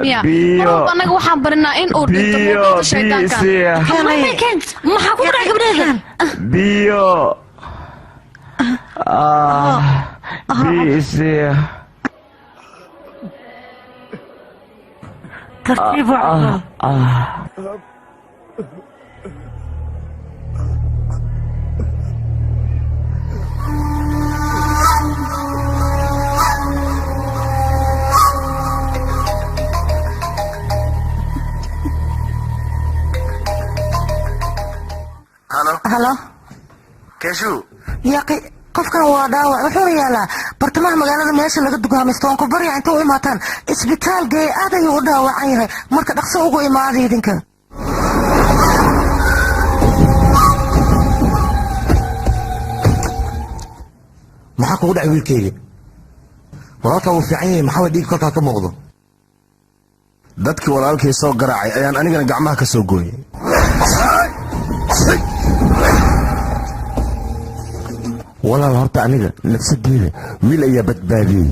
miya? Mar walba annaga waxaan barinaa in uu dhinto moobilka shaydaankan. Keen, maxaa ku dhacay gabdheeda? Biyo, biyo isiya. Tartiib u cabo. Halo. Keeshu. Yaaqi, qofkan waa dhaawac, wuxuuna yaalaa bartamaha magaalada meesha laga dugaamaysto. Waan ku barya, inta u imaataan isbitaal geey, aad ayuu u dhaawacan yahay. Marka dhaqso ugu imaada idinka. Maxaa kugu dhacay, wiilkayga? Walaalkaa wuu fiican yahay. Maxaa dhiig kolkaa ka muuqdo? Dadkii walaalkii soo garaacay ayaan anigana gacmaha ka soo gooyey. Walaal, horta aniga nafsadeeda wiil ayaa badbaadiyey.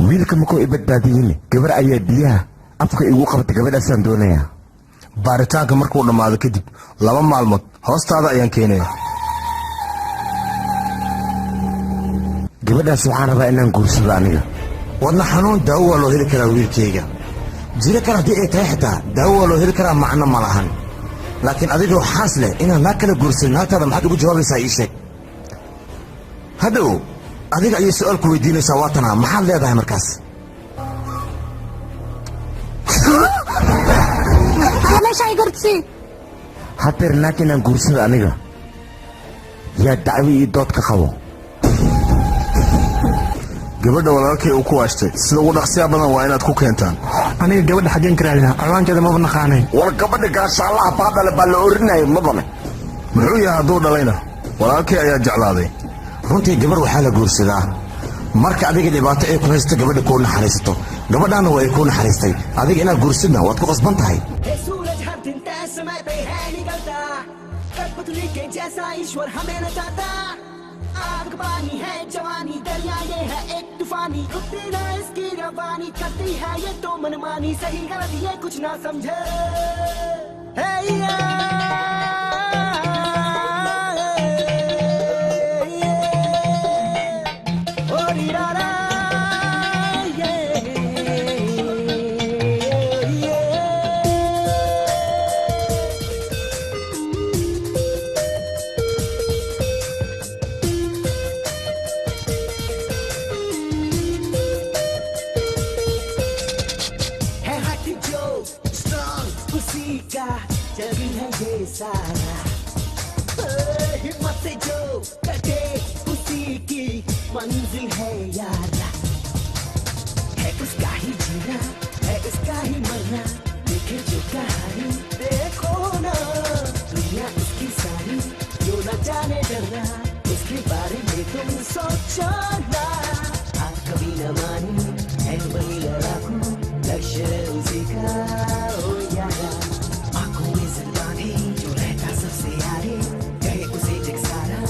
Wiilka markuu i badbaadiyeyna, gabar ayaa biyaha afka igu qabatay. Gabadhaasaan doonayaa. Baaritaanka markuu dhammaado kadib 2 maalmood hoostaada ayaan keenaya. Gabadhaas waxaan rabaa inaan guursado aniga. Wadna xanuun daawo waa loo heli karaa, wiilkayga. Jiro kale haddii ay tahay xitaa daawo waa loo heli karaa, macno ma lahan. Laakiin adigoo xaas leh inaad naag kala guursanin, naagtaada maxaad ugu jawaabaysaa? Ii sheeg. Hadhow adiga ayay su'aal ku weydiinaysaa. Waa tanaa, maxaad leedahay markaas? Meesha ay gardsii. Hadeer naag inaan guursado aniga yaa dacwo iyo dood ka qabo? Gabadha walaalkay uu ku waashtay sida ugu dhaqsiya badan waa inaad ku keentaan. Aniga gabadha xaggeen ka raadinaa? Ciwaankeeda maba naqaanay. War gabadha gaashaalaha baadhale baa la orinaya madane. Muxuu yahay hadduu dhalayna? Walaalkay ayaa jeclaaday. Runtii gabar waxaa la guursadaa marka adiga dhibaato ay ku haysto, gabadha kuu naxariisato. Gabadhaana waa ay kuu naxariistay, adiga inaad guursadna waad ku qasban tahay. सूरज हर दिन तय समय पे है निकलता, कठपुतली के जैसा ईश्वर हमें नचाता। आग पानी है जवानी, दरिया ये है एक तूफानी, रुकती ना इसकी रवानी, करती है ये तो मनमानी, सही गलत ये कुछ ना समझे। हे ये, ओ री रा रा, ये, ये। है हट जो स्ट्रांग उसी का जग है ये सारा। हिम्मत से जो कटे उसी की मंजिल है यारा। है उसका ही जीना, है उसका ही मरना, देखे जो कहानी देखो ना। दुनिया उसकी सारी, जो न जाने डरना, उसके बारे में तुम सोचो ना। हार कभी न मानी है वही लड़ाकू, लक्ष्य है उसी का ओ यारा। आंखों में जिंदागी जो रहता सबसे आगे, कहे उसे जग सारा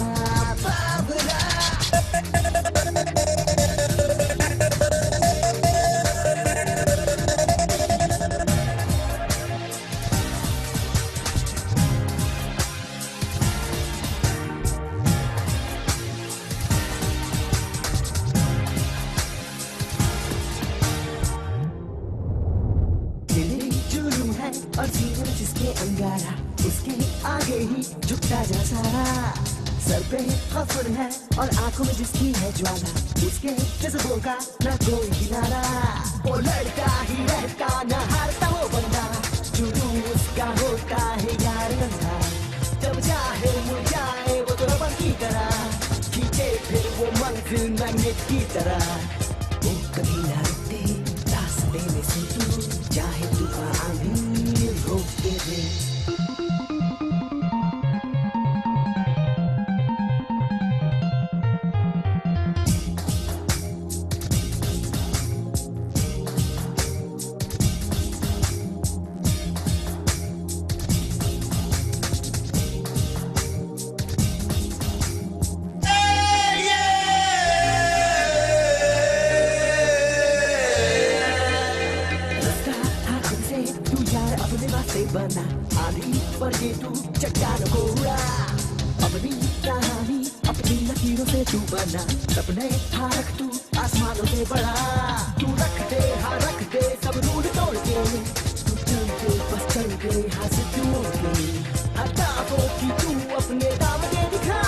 बाबरा। दिल जुनून है और जीवन जिसके अंगारा, उसके आगे ही झुकता जा सारा। सर पे कफन है और आंखों में जिसकी है ज्वाला, उसके जज्बों का ना कोई किनारा। वो लड़का ही रहता ना हारता वो बंदा, जुनून उसका होता है यार नंगा। जब चाहे मुड़ जाए वो तो रबर की तरह, खींचे फिर वो मंजिल मैग्नेट की तरह। वो कभी ना रुकते रास्ते में से तू, चाहे तूफान आंधी रोक के दे। से बना आंधी पर ये तू चट्टानों को उड़ा। अपनी कहानी अपनी लकीरों से तू बना, सपने हाँ रख तू आसमानों से बड़ा। तू रख दे हाँ रख दे सब रूल तोड़ के, तू चल के बस चल के हाँ से तू मोड़ के। हटाओ कि तू अपने दाम दे दिखा,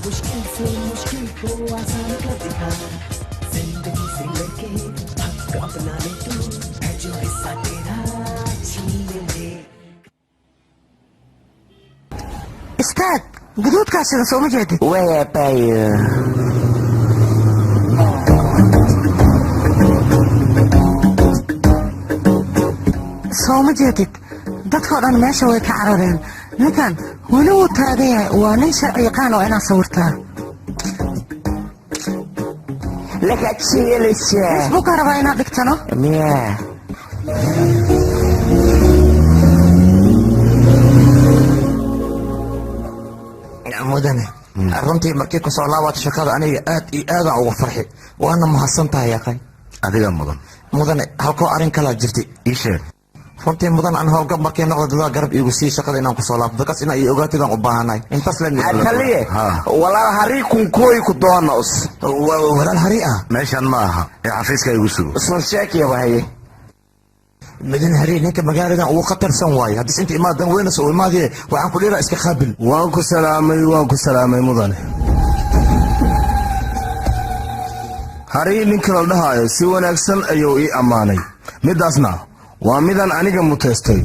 मुश्किल से मुश्किल को आसान कर दिखा। जिंदगी से लड़के हक अपना ले तू, है जो हिस्सा तेरा छीन ले। Istaag, guduudkaas sida soo ma jeedid? Weebay. Soo ma jeedid, dadkoo dhan meesha way ka carareen. Ninkan weli wuu taagan yahay, waa nin sharci yaqaan oo inaad sawirtaa. Lakajielisa. Facebooka rabaa inaad dhigtano. Miya. Mudane, runtii markii kusoo laabato shaqada aniga aad iyo aadaan ugu farxi, waana mahadsan tahay yaqay. Adiga mudan. Mudane, halkoo arrin kalaa jirtay. Ii sheeg. Runtii mudan, aan howlgab markii noqdo dadaa garab iigu sii shaqada inaan kusoo laabto, dadkaas inaa ii ogaatidaan u baahanahay intaas la. Taliye, walaal hari kunkooy ku doonos. Walaal hari ah. Meeshan ma aha ee xafiiska igu sugo. Soo sheekiya wahaye. Mudane, hari ninka magaaladan ugu khatarsan waaye. Haddii inta imaadan weynas uu imaadee, waxaan ku dhiraa iska qaabil. Waan ku salaamay, waan ku salaamay mudane Hari. Ninka la dhahaayo si wanaagsan ayuu ii ammaanay, midaasna waa midaan aniga muteystay.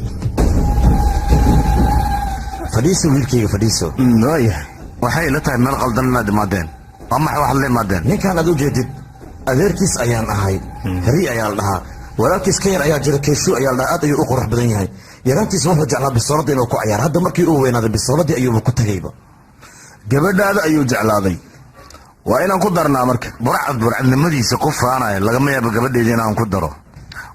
Fadhiiso wiilkayga, fadhiiso. Waayahay. Waxay ila tahay meel qaldan inaad imaadeen. Waa maxay waxaad la imaadeen? Ninkaan aad u jeedid adeerkiis ayaan ahay, Hari ayaa la dhahaa. Walaalkiis ka yar ayaa jira, Keeshu ayaa la dhahaa. Aad ayuu u qurux badan yahay. Yaraantiis wuxuu jeclaa bisooladda inuu ku cayaar. Hadda markii uu weynaaday bisooladii ayuuba ku tagayba. Gabadhaada ayuu jeclaaday, waa inaan ku darnaa marka. Burcad burcadnimadiisa ku faanaya lagama yaabo gabadheeda inaan ku daro.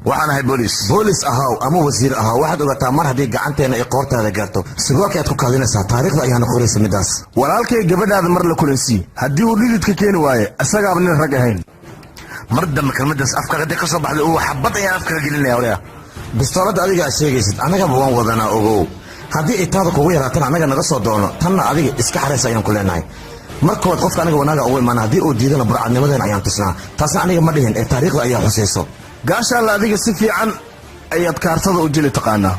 Waxaan ahay boolis. Boolis ahaw ama wasiir ahaw, waxaad ogaataa mar haddii gacanteena ay qoortaada gaarto, surwaalka aad ku kaadinaysaa taariikhda ayaana qoraysa midaas. Walaalkay gabadhaada mar la kulansii, haddii uu dhididka keeni waaye isagaaba nin rag ahayn. Mar dambe kelmadaas afkaaga hadday ka soo baxday, uu xabad ayaan afkaga gelinaya walaal. Bistooladda adiga aad sheegaysid annagaba waan wadanaa, ogow. Haddii ay taada kugu yaraatana annaga naga soo doono, tanna adiga iska xaraysa ayaan ku leenahay. Markood qofka aniga wanaaga ugu imaana, haddii uu diidana burcadnimadeena ayaan tusnaa. Taasna aniga ma dhihin ee taariikhda ayaa xusayso. Gaashaalla, adiga si fiican ayaad kaartada u jeli taqaanaa.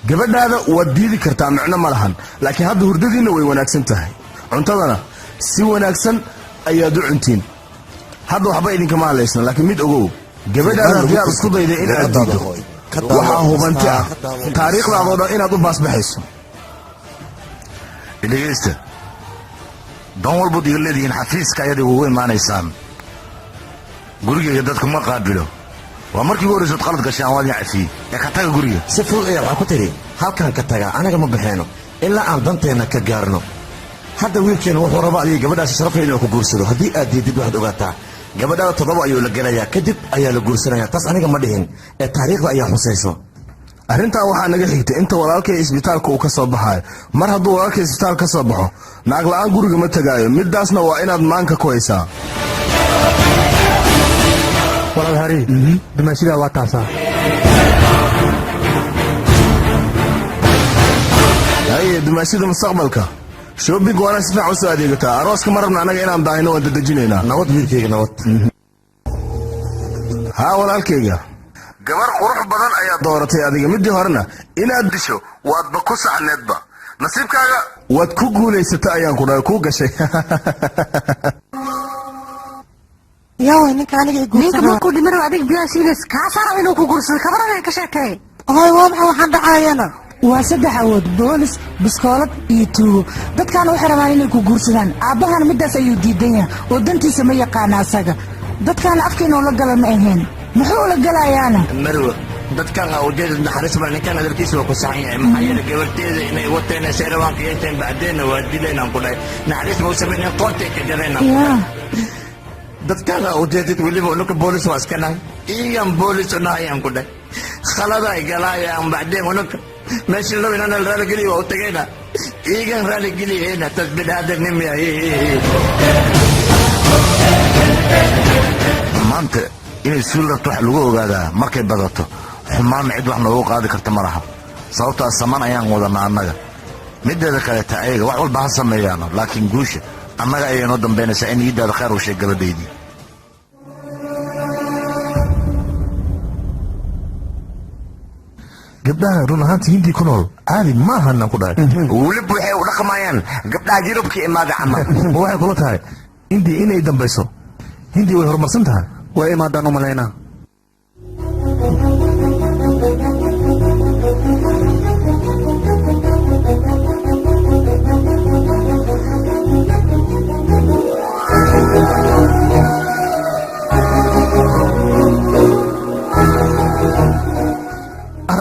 Gabadhaada waad diidi kartaa, micno ma lahan, laakiin hadda hurdadiinna way wanaagsan tahay, cuntadana si wanaagsan ayaad u cuntiin. Hadda waxba idinkama hadlaysna, laakiin mid ogow: gabadhaada haddii aad isku dayda in aad diiddo, waxaa hubanti ah taariikhdaadoo dhan inaad u baasbaxayso. Dhegeysta, doon walbood iga leedihiin xafiiska ayaad igugu imaanaysaan. Gurigayga dadku ma qaabilo. Waa markii ugu horreysood qalad gashaan, waad idin cafiyey ee ka taga guriga. Si fudud ayaa waxaa ku tidhi halkaan ka tagaa. Anaga ma baxeeno ilaa aan danteenna ka gaarno. Hadda wiilkeena wuxuu rabaa adiga gabadhaasi sharafle inuu ku guursado. Haddii aad diidid, waxaad ogaataa gabadhaada 7 ayuu la gelayaa, kadib ayaa la guursanaya. Taas aniga ma dhihin ee taariikhda ayaa xusayso. Arrintaa waxaa naga xigtay inta walaalkay isbitaalka uu ka soo baxaayo. Mar hadduu walaalkay isbitaal ka soo baxo, naag la'aan guriga ma tegaayo. Midaasna waa inaad maanka ku haysaa. Walaal Hari, dumaashidaa waa taasaa. Haye, dumaashida mustaqbalka, shopping waana si fiican u soo adeegataa. Arooska ma rabna annaga inaan daahino, waan dadejinaynaa. Nabad wiilkayga, nabad. Haa walaalkayga, gabar qurux badan ayaa dooratay adiga. Midii horena inaad disho waadba ku saxneedba, nasiibkaaga waad ku guulaysata ayaan ku dhahay, kuu gashay. Yaa ninka aniga i Ninka guursan? markuu dhimanayo adiga biyaha siinaysa, kaasaa raba inuu ku guursado. Kabaran ka sheekeey. Hoy, waa maxay waxaan dhacaayana? Waa saddex awood: boolis, biskoolad iyo tuugo. Dadkaana waxay rabaan inay ku guursadaan. Aabbahana midaas ayuu diidan yahay oo dantiisa ma yaqaana asaga. Dadkaana afka inuu la gala ma ahayn, muxuu ula galayaana? Marwo, dadkan aa ujeedad naxariis baa. Ninkan hadalkiisa waa ku saxan yahay, maxaa yeelay gabarteeda inay wateen say rabaan qiyaysteen, bacdeenna waa dilaynaan ku dhahay. Naxariis ma u samaynen, qoortay ka jaraynaan ku dhahay. Dadkan aa ujeedid weliba unuka boolis waa iska nahay, iigan boolis u nahayaan ku dhahay. Khaladay galaayaan, bacdeen unuka meesha loo inaan raaligeliyo waa u tagayna, iigan raaligeliyeena tas biniaadanimiya. Maanta inay suul rabto wax lagu ogaadaa markay badato. Xumaanna cid wax noogu qaadi karta ma laha. Sababtaa saman ayaan wadanaa annaga. Mideeda kaleeta ayaga wax walba ha sameeyaano, laakiin guusha annaga ayay noo dambaynaysaa in niyaddaada khayr u sheeg gabadhaydii. Gabdhaha run ahaantii Hindii ku nool caadi maahan aan ku dhahay. Weliba waxay u dhaqmayaan gabdhaha Yurubka imaada camal. Ma waxay kula tahay Hindii inay dambayso? Hindii way horumarsan tahay. Way imaadaan u malaynaa.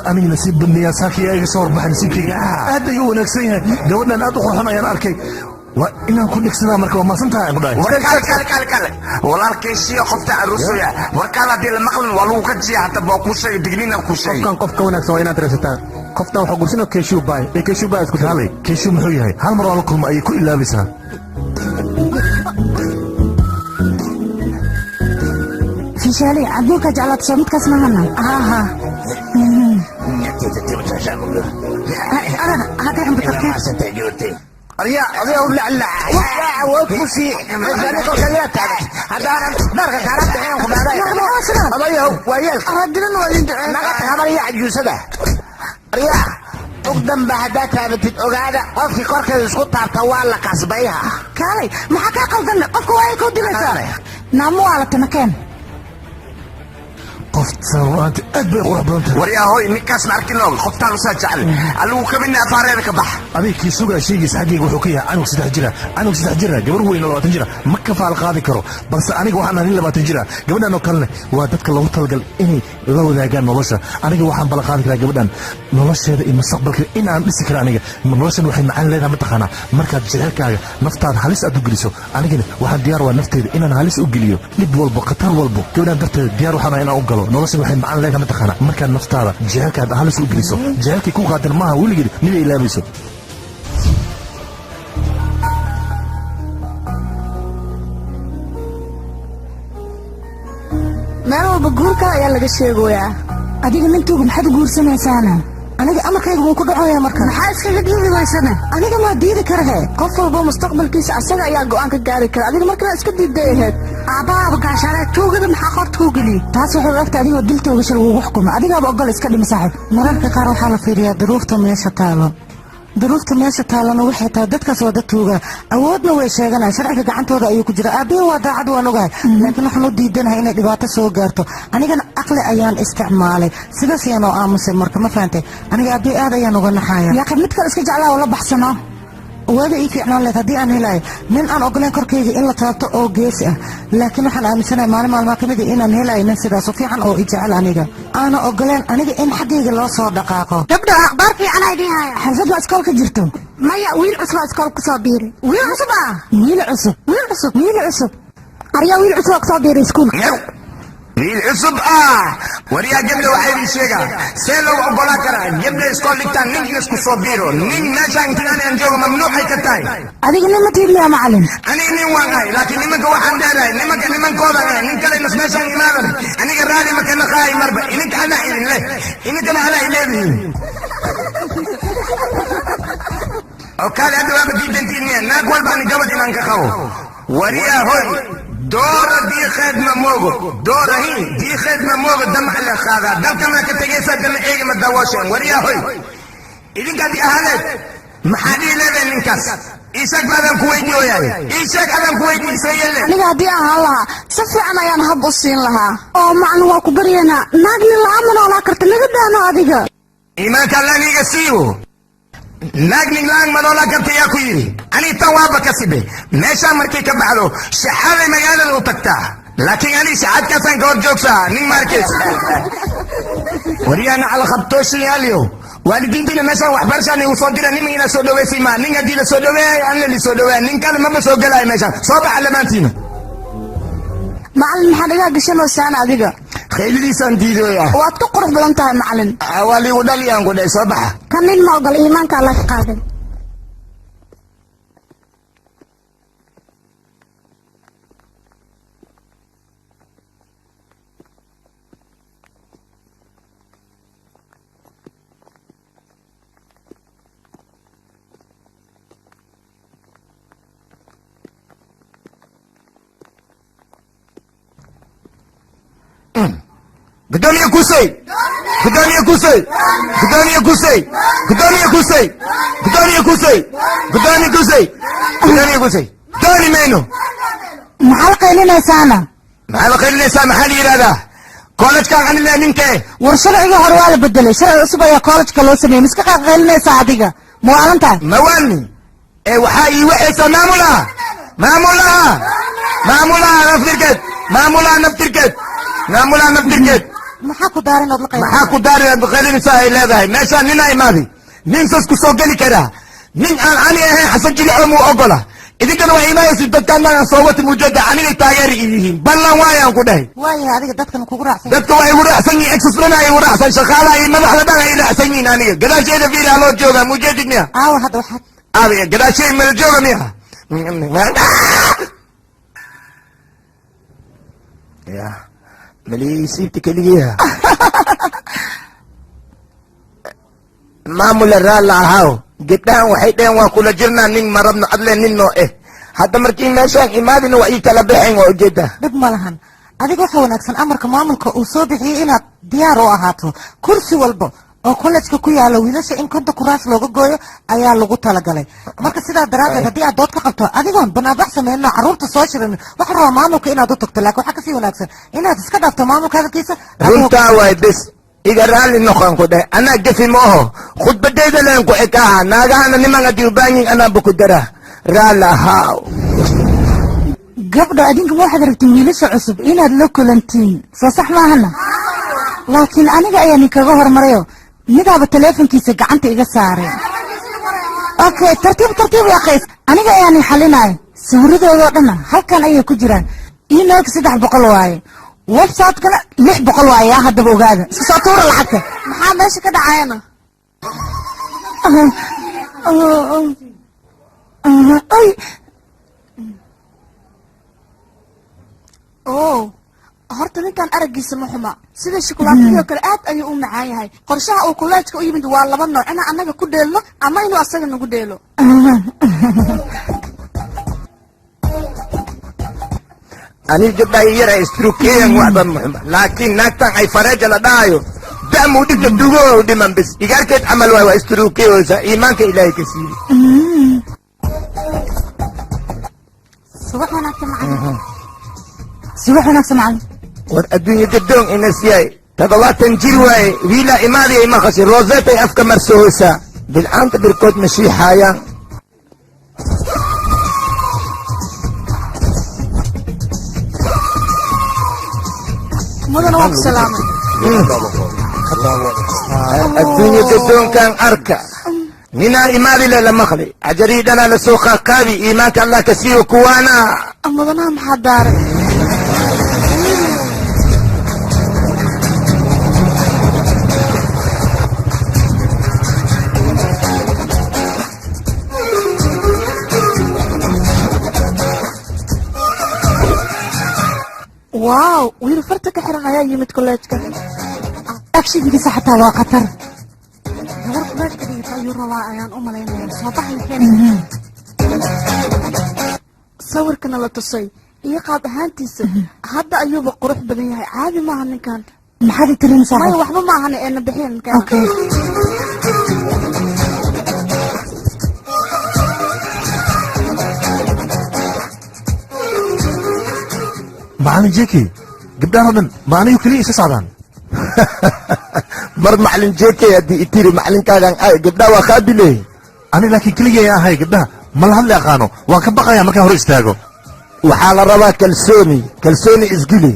Aniga nasiib badniyaa, saakiyaa iga soo horbaxay. Nasiibkayga aad ayuu wanaagsan yahay. Gabadhan aad u qurxon ayaan arkay, waa inaan ku dhegsadaa. Marka waa maasan tahay aan ku dhahay. Warkaale, kale kale kale, walaalkaysiyo qofta aruusaya, warkaada haddii la maqlin waa lagu kajiya. Hata baa kuu sheegay, digniina kuu sheegay. Qofkan qof ka wanaagsan waa inaad raysataa. Qoftan waxaa gursino Keeshuu Baay ee Keeshuu Baay isku. Kaalay, Keeshuu muxuu yahay? Hal mar waa la kulma ayay ku ilaabaysaa. Fishaali, cabduulka jeclaad soo midkaas mahana? Haa haa. Aryaa adiga u laclac awood ku sii haddaanan dharka kaala bixin ku dhaaday adayahow waayeelka naga tahabaraya cajuusada. Aryaa og danba haddaad taabatid, ogaada qofkii korkeeda isku taabta waa la kasbayha. Kaalay, maxaa kaa qaldan? Qofka waa ay kuu dilaysaa naamu waa la tanakeen. Qoftan run ahaantii aad bay qurux badan tahay. Waryaa hoy, ninkaasna arkino, qoftaan usaa jecel aligu kabina afaareeda ka bax. Adiga kii sugaa sheegaysa xaggayga wuxuu ka yahay canug 3 jira. Canug 3 jira gabar weyn oo 20 jira ma ka faal qaadi karo, balse aniga waxaan ahay nin 20 jira. Gabadhan oo kalena waa dadka loogu talagal inay la wadaagaan nolosha. Aniga waxaan bala qaadi karaa gabadhan nolosheeda iyo mustaqbalkeeda in aan dhisi kara. Aniga noloshan waxay macaan leedahay mataqaanaa markaad jecelkaaga naftaada halis aad u geliso. Anigana waxaan diyaar waa nafteyda inaan halis u geliyo, dhib walbo, khatar walbo gabadhan darteeda diyaar waxaan ahay inaan u galo. Noloshan waxay macaan leedahay mataqaanaa markaad naftaada jecelkaada halis u geliso. Jecelkii ku qaadan maaha weligeed mid ay ilaabayso. Meel walba guurka ayaa laga sheegoyaa. Adiga nintuuga maxaad u guursanaysaana? Aniga amarkayga wuu ku dhacoyaa. Marka maxaa iskaga diidi waysana? Aniga maa diidi karahe? Qof walba mustaqbalkiisa asaga ayaa go'aan ka gaari kara. Adiga markaa iska diiday ahayd. Aabbahaaba gaashaale, tuugada maxaa qorta kuu geliyey? Taas wuxuu ogta adigoo dil toogasha lagugu xukumo. Adigaaba ogol, iska dhimi saaxiib. Mararka qaar waxaa la fiiriyaa duruufta meesha taalo. Duruufta meesha taalana waxay tahay dadkaas waa dad tuuga, awoodna way sheeganaya, sharciga gacantooda ayuu ku jira. Aabbihi waa daacad, waan ogahay, laakiin waxaan u diidanahay inay dhibaato soo gaarto. Anigana aqli ayaan isticmaalay, sidaas ayaan oo aamusay. Marka ma fahantay? Aniga aabbihi aad ayaan uga naxaya. Yaaqib, mid kale iska jeclaa oo la baxsano. Waaba ii fiicnaan leed haddii aan helayo nin aan ogoleen korkayga in la taabto oo geesi ah, laakiin waxaan aaminsanahay maalin maalmaa ka mid ah inaan helayo nin sidaas u fiican oo i jecel aniga, aana ogoleen aniga in xaggayga loo soo dhaqaaqo. Gabdho, akhbaar fiican ay idin haya. Xalfad waa iskoolka jirto? Maya, wiil cusub aa iskool kusoo biiray. Wiil cusub ah? Wiil cusub, wiil cusub, wiil cusub. Aryaa, wiil cusub aa kusoo biiray iskuulka. Wiil cusub ah? Waryaa gabdha, waxaa idin sheegaa, see loogu ogolaan karaa gabdha iskool dhigtaan nin isku soo biiro? Nin meeshaan intaan aan joogo mamnuucay ka tahay. Adiga nin ma tiidmiya macalin? Aniga nin waan ahay, laakiin nimanka waxaan dheerahay nimanka nimankooda ahay. Nin kale nas meeshaan imaadan aniga raali ma ka naqaahay marba. Idinka anaa idin leh, idinkana anaa ileedihiin oo kaale. Hadda waaba diidantiin miya naag walba ani gabadh inaan ka qabo? Waryaa hoy, doora diiqeed ma moogo, doorahi diiqeed ma moogo. Damac la qaadaa dalkana ka tegaysaa, dama eegama dawooshen. Waryaa hoy, idinkaadi ahaaneed maxaa dhihi leedahay ninkaas? Iisheeg baadaan ku weydiiyoyahay, iisheeg adaan ku weydiisayele. Aniga haddii aan ahaan lahaa si fiican ayaan hab u siin lahaa. Oo macalin, waa ku baryaynaa, naag nin la'aan ma noolaa karta, naga daano adiga. Iimaanka allaniga siiwo, naag nin la'aan ma noolaa karta yaa ku yidhi? Ani tan waaba ka sibe. Meeshaan markay ka baxdo shaxaaday magaalada u tagtaa, laakiin ani shaxaadkaasaan ka hor joogsaa nin maarkays. Waryaana calaqabtooshayaaliyo, waalidiintiina meeshaan waxbarashaan igu soo dira, niman inaa soo dhaweysay maa. Nin haddii la soo dhaweeyayo anna li soo dhaweeya, nin kale maba soo gelaayo meeshaan. Soo baxa lamaantiina. Macalin, maxaa dhagaa gashanooysaan adiga? Qayladiisaan diidooya. Waad ku qurux badan tahay macalin. Waa liigu dhaliyaan ku dhahay, soo baxa. Kan nin ma ogol, iimaanka alla ka qaaday. Gudoomiye Kusey, gudoomiye Kusey, gudoomiye Kusey, gudoomiye Kusey, gudoomiye Kusey, gudoomiye Kusey, gudoomiye Kusey, dooni mayno. Maxaa la qaylinaysaana? Maxaa la qaylinaysaa? Maxaa la yidhahdaa koolajkan anile ninkee? War, sharciga hore waa la bedelay, sharci cusub ayaa koolajka loo sameeyey. Miska qaylinaysaa adiga? Ma waalantahay? Mawaalni ee waxaa ii waxaysa maamulaha, maamulaha, maamulaha naftirkeed, maamulaha naftirkeed, maamulaha naftirkeed. Maxaa ku daarin ood la qaylinaysaa? Maxaa ku daarin aad qaylinaysaa ay leedahay? Meeshaan ninaa imaaday, nin sas ku soo geli karaa, nin aan ani ahayn Xasan Jilico muu ogola. Idinkana waa imaayaysa. Dadkaan aan soo wata mujada anigay taageeri i yihiin, ballan waayaan ku dhahay. Waayahay, adiga dadkan kugu raacsan? Dadka waa igu raacsan yihiin, exes dhan ay igu raacsan, shaqaalaha iyo madaxda dhan ay raacsan yihiin. Aniga gadaasheeda fiiri, haloo joogaa mujeedid miya? Aawa hadda waxaad? Aabe, gadaasheeda mala jooga miya? Ya maliisiibta keligiya maamula, raalla ahaaw. Gabdhahan waxay dheheen waa kula jirnaa, nin ma rabno, adle nin noo eh. Hadda markii meeshaan imaadina waa ii kala baxeen, waa ujeedaa. Dhib ma lahan. Adiga waxaa wanaagsan amarka maamulka uu soo bixiyey inaad diyaar u ahaato. Kursi walba oo kollejka ku yaala wiilasha in 50 kuraas looga gooyo ayaa lagu talagalay. Marka sidaa daraaddeed, haddii aad dood ka qabto, adigoon banaanbax sameyno, carruurta soo shirin, waxaa rabaa maamulka inaad u tagto. Laakiin waxaa kasii wanaagsan inaad iska dhaafto maamulka hadalkiisa adigoo- Runtaa waay, bes iga raalli noqon ku dheh. Anaa gefi ma oho, khudbadayda leen ku ekaaha. Naagahana niman haddii ubaanyin anaaba ku dara, raalli ahaaw. Gabdha, adinka ma waxaad rabtiin wiilasha cusub inaad la kulantiin? Soo sax maahana? Laakiin aniga ayaa ninkaga hormarayo, midaaba taleefonkiisa gacanta iga saaray. Okay, tartiib tartiib yaa qays, aniga ayaa nin xalinayo. Sawiradoodoo dhanna halkan ayay ku jiraan. Emailka 300 waaye, website-kana 600 waaye. Yaa haddaba ogaada, iska soo tuura lacagta. Maxaa meesha ka dhacayana? Ay. Oo horta ninkan araggiisa ma xuma, sida shukulaatadii oo kale aad ayuu u macaan yahay. Qorshaha uu kuleejka u yimid waa laba nooc: inaan annaga ku dheelno ama inuu asaga nagu dheelo. Ani gabdhaha yara istrukeyan waxba muxuma, laakiin naagtan ay fareeja la dhahayo da'muu dhigta dugo dhiman, bes igaarkeed camal waay, waa istrukeyoysa, iimaanka Ilaahay ka siiyey. Subax wanaagsan, macallin. Subax wanaagsan, macallin. War, adduunya gadoon inas yahay, 70 jir waaye. Wiilaa imaadiyay maqashay, rosetay afka marsohoysaa, bilcaanta birkood ma shiixaayaan. Mudana, waa ku salaamay. Adduunya gadoonkan arka, ninaa imaadi le la maqli, cajariidhanaa la soo qaaqaabi, iimaanka Allah ka siiyo kuwaana. Mudanaha maxaa daaray? Waaw, wiil farta ka xiran ayaa yimid kolleejka. Akshinkiisa xataa waa khatar. Gabar kuleejka dhigata ayuu rabaa ayaan u malaynayaa. Soo baxay keenaya sawirkana la tusay iyo qaab ahaantiisa, hadda ayuuba qurux badan yahay. Caadi maaha ninkan. Maxaad i tirin? Maya. Saaxiib. Waxba ma ahana ee na bixin ninkan. Okay. Macallin Jeki, gabdhahan oo dhan ma anigu keliya isa socdaan? Mar macalin Jeke haddii itiri macalinkaagan ay gabdhaha waa qaabile. Ani laakiin keligay ahay, gabdhaha ma la hadli aqaano, waan ka baqayaa markaan hor istaago. Waxaa la rabaa kalsooni, kalsooni isgili.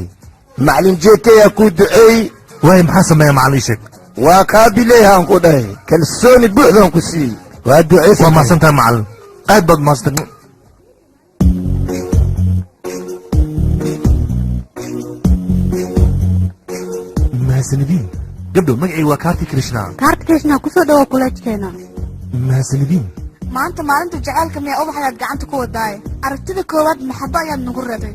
Macalin Jeke yaa kuu duceey. Waay, maxaa sameeya macallin, ii sheeg. Waa qaabilehaan ku dhahay, kalsooni buuxdan ku siiyey, waa duceysan. Waa mahadsantahay macallin, aad baad mahadsantahay. Mahadsanidin gabdho, magacayga waa Kaarti Krishna. Kaarta Krishna, kusoo dhawow kuleejkeena. Mahadsanidin. Maanta maalinta jacaylka miyaa? Ubax ayaad gacanta ku wadaaye. Aragtida koowaad maxabo ayaad nagu rabay.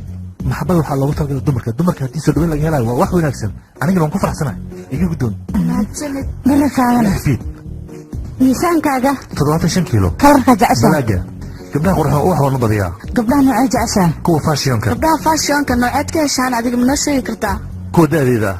Maxabada waxaa loogu talagalay dumarka. Dumarka haddii soo dhaweyn laga helayo waa wax wanaagsan, anigana waan ku faraxsanahay. Iga guddoon. Mahadsanid. Dhararkaagana? Fiid. Miisaankaaga? 75 kiilo. Kalarkaa jeceshaa? Malaaga. Gabdhaha qurxoon ubax waan u badiyaa. Gabdhaha noocee jeceshaa? Kuwa fashionka. Gabdhaha fashionka nooceed ka heshaan adiga, ma noo sheegi kartaa? Kuwa da'deeda ah.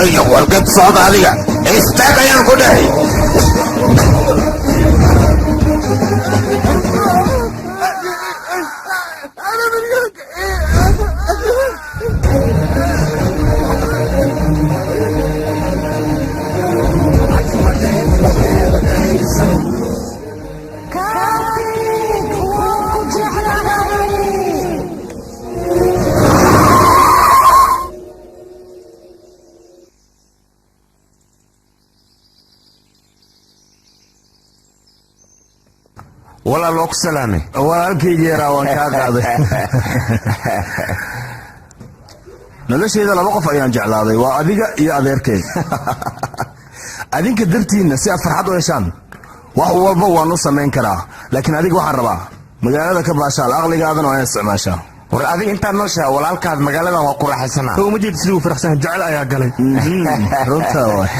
Wargad socda adiga, istaag ayaan ku dhahay. Kartik, waan ku jeclahay. Walaal, waa ku salaamay. Walaalkayga yaraa, waan kaa qaaday. Noloshayda laba qof ayaan jeclaaday, waa adiga iyo adeerkay. Adinka dartiinna si aad farxad u heshaan wax walba waan u samayn karaa, laakiin adiga waxaan rabaa magaalada ka baashaal, aqligaadana waa inaad isticmaashaa. War adiga intaad nooshaha walaalkaad magaaladan waa ku raaxaysanaa. Uma jeed siduu faraxsan, jecel ayaa galay. Runta waay.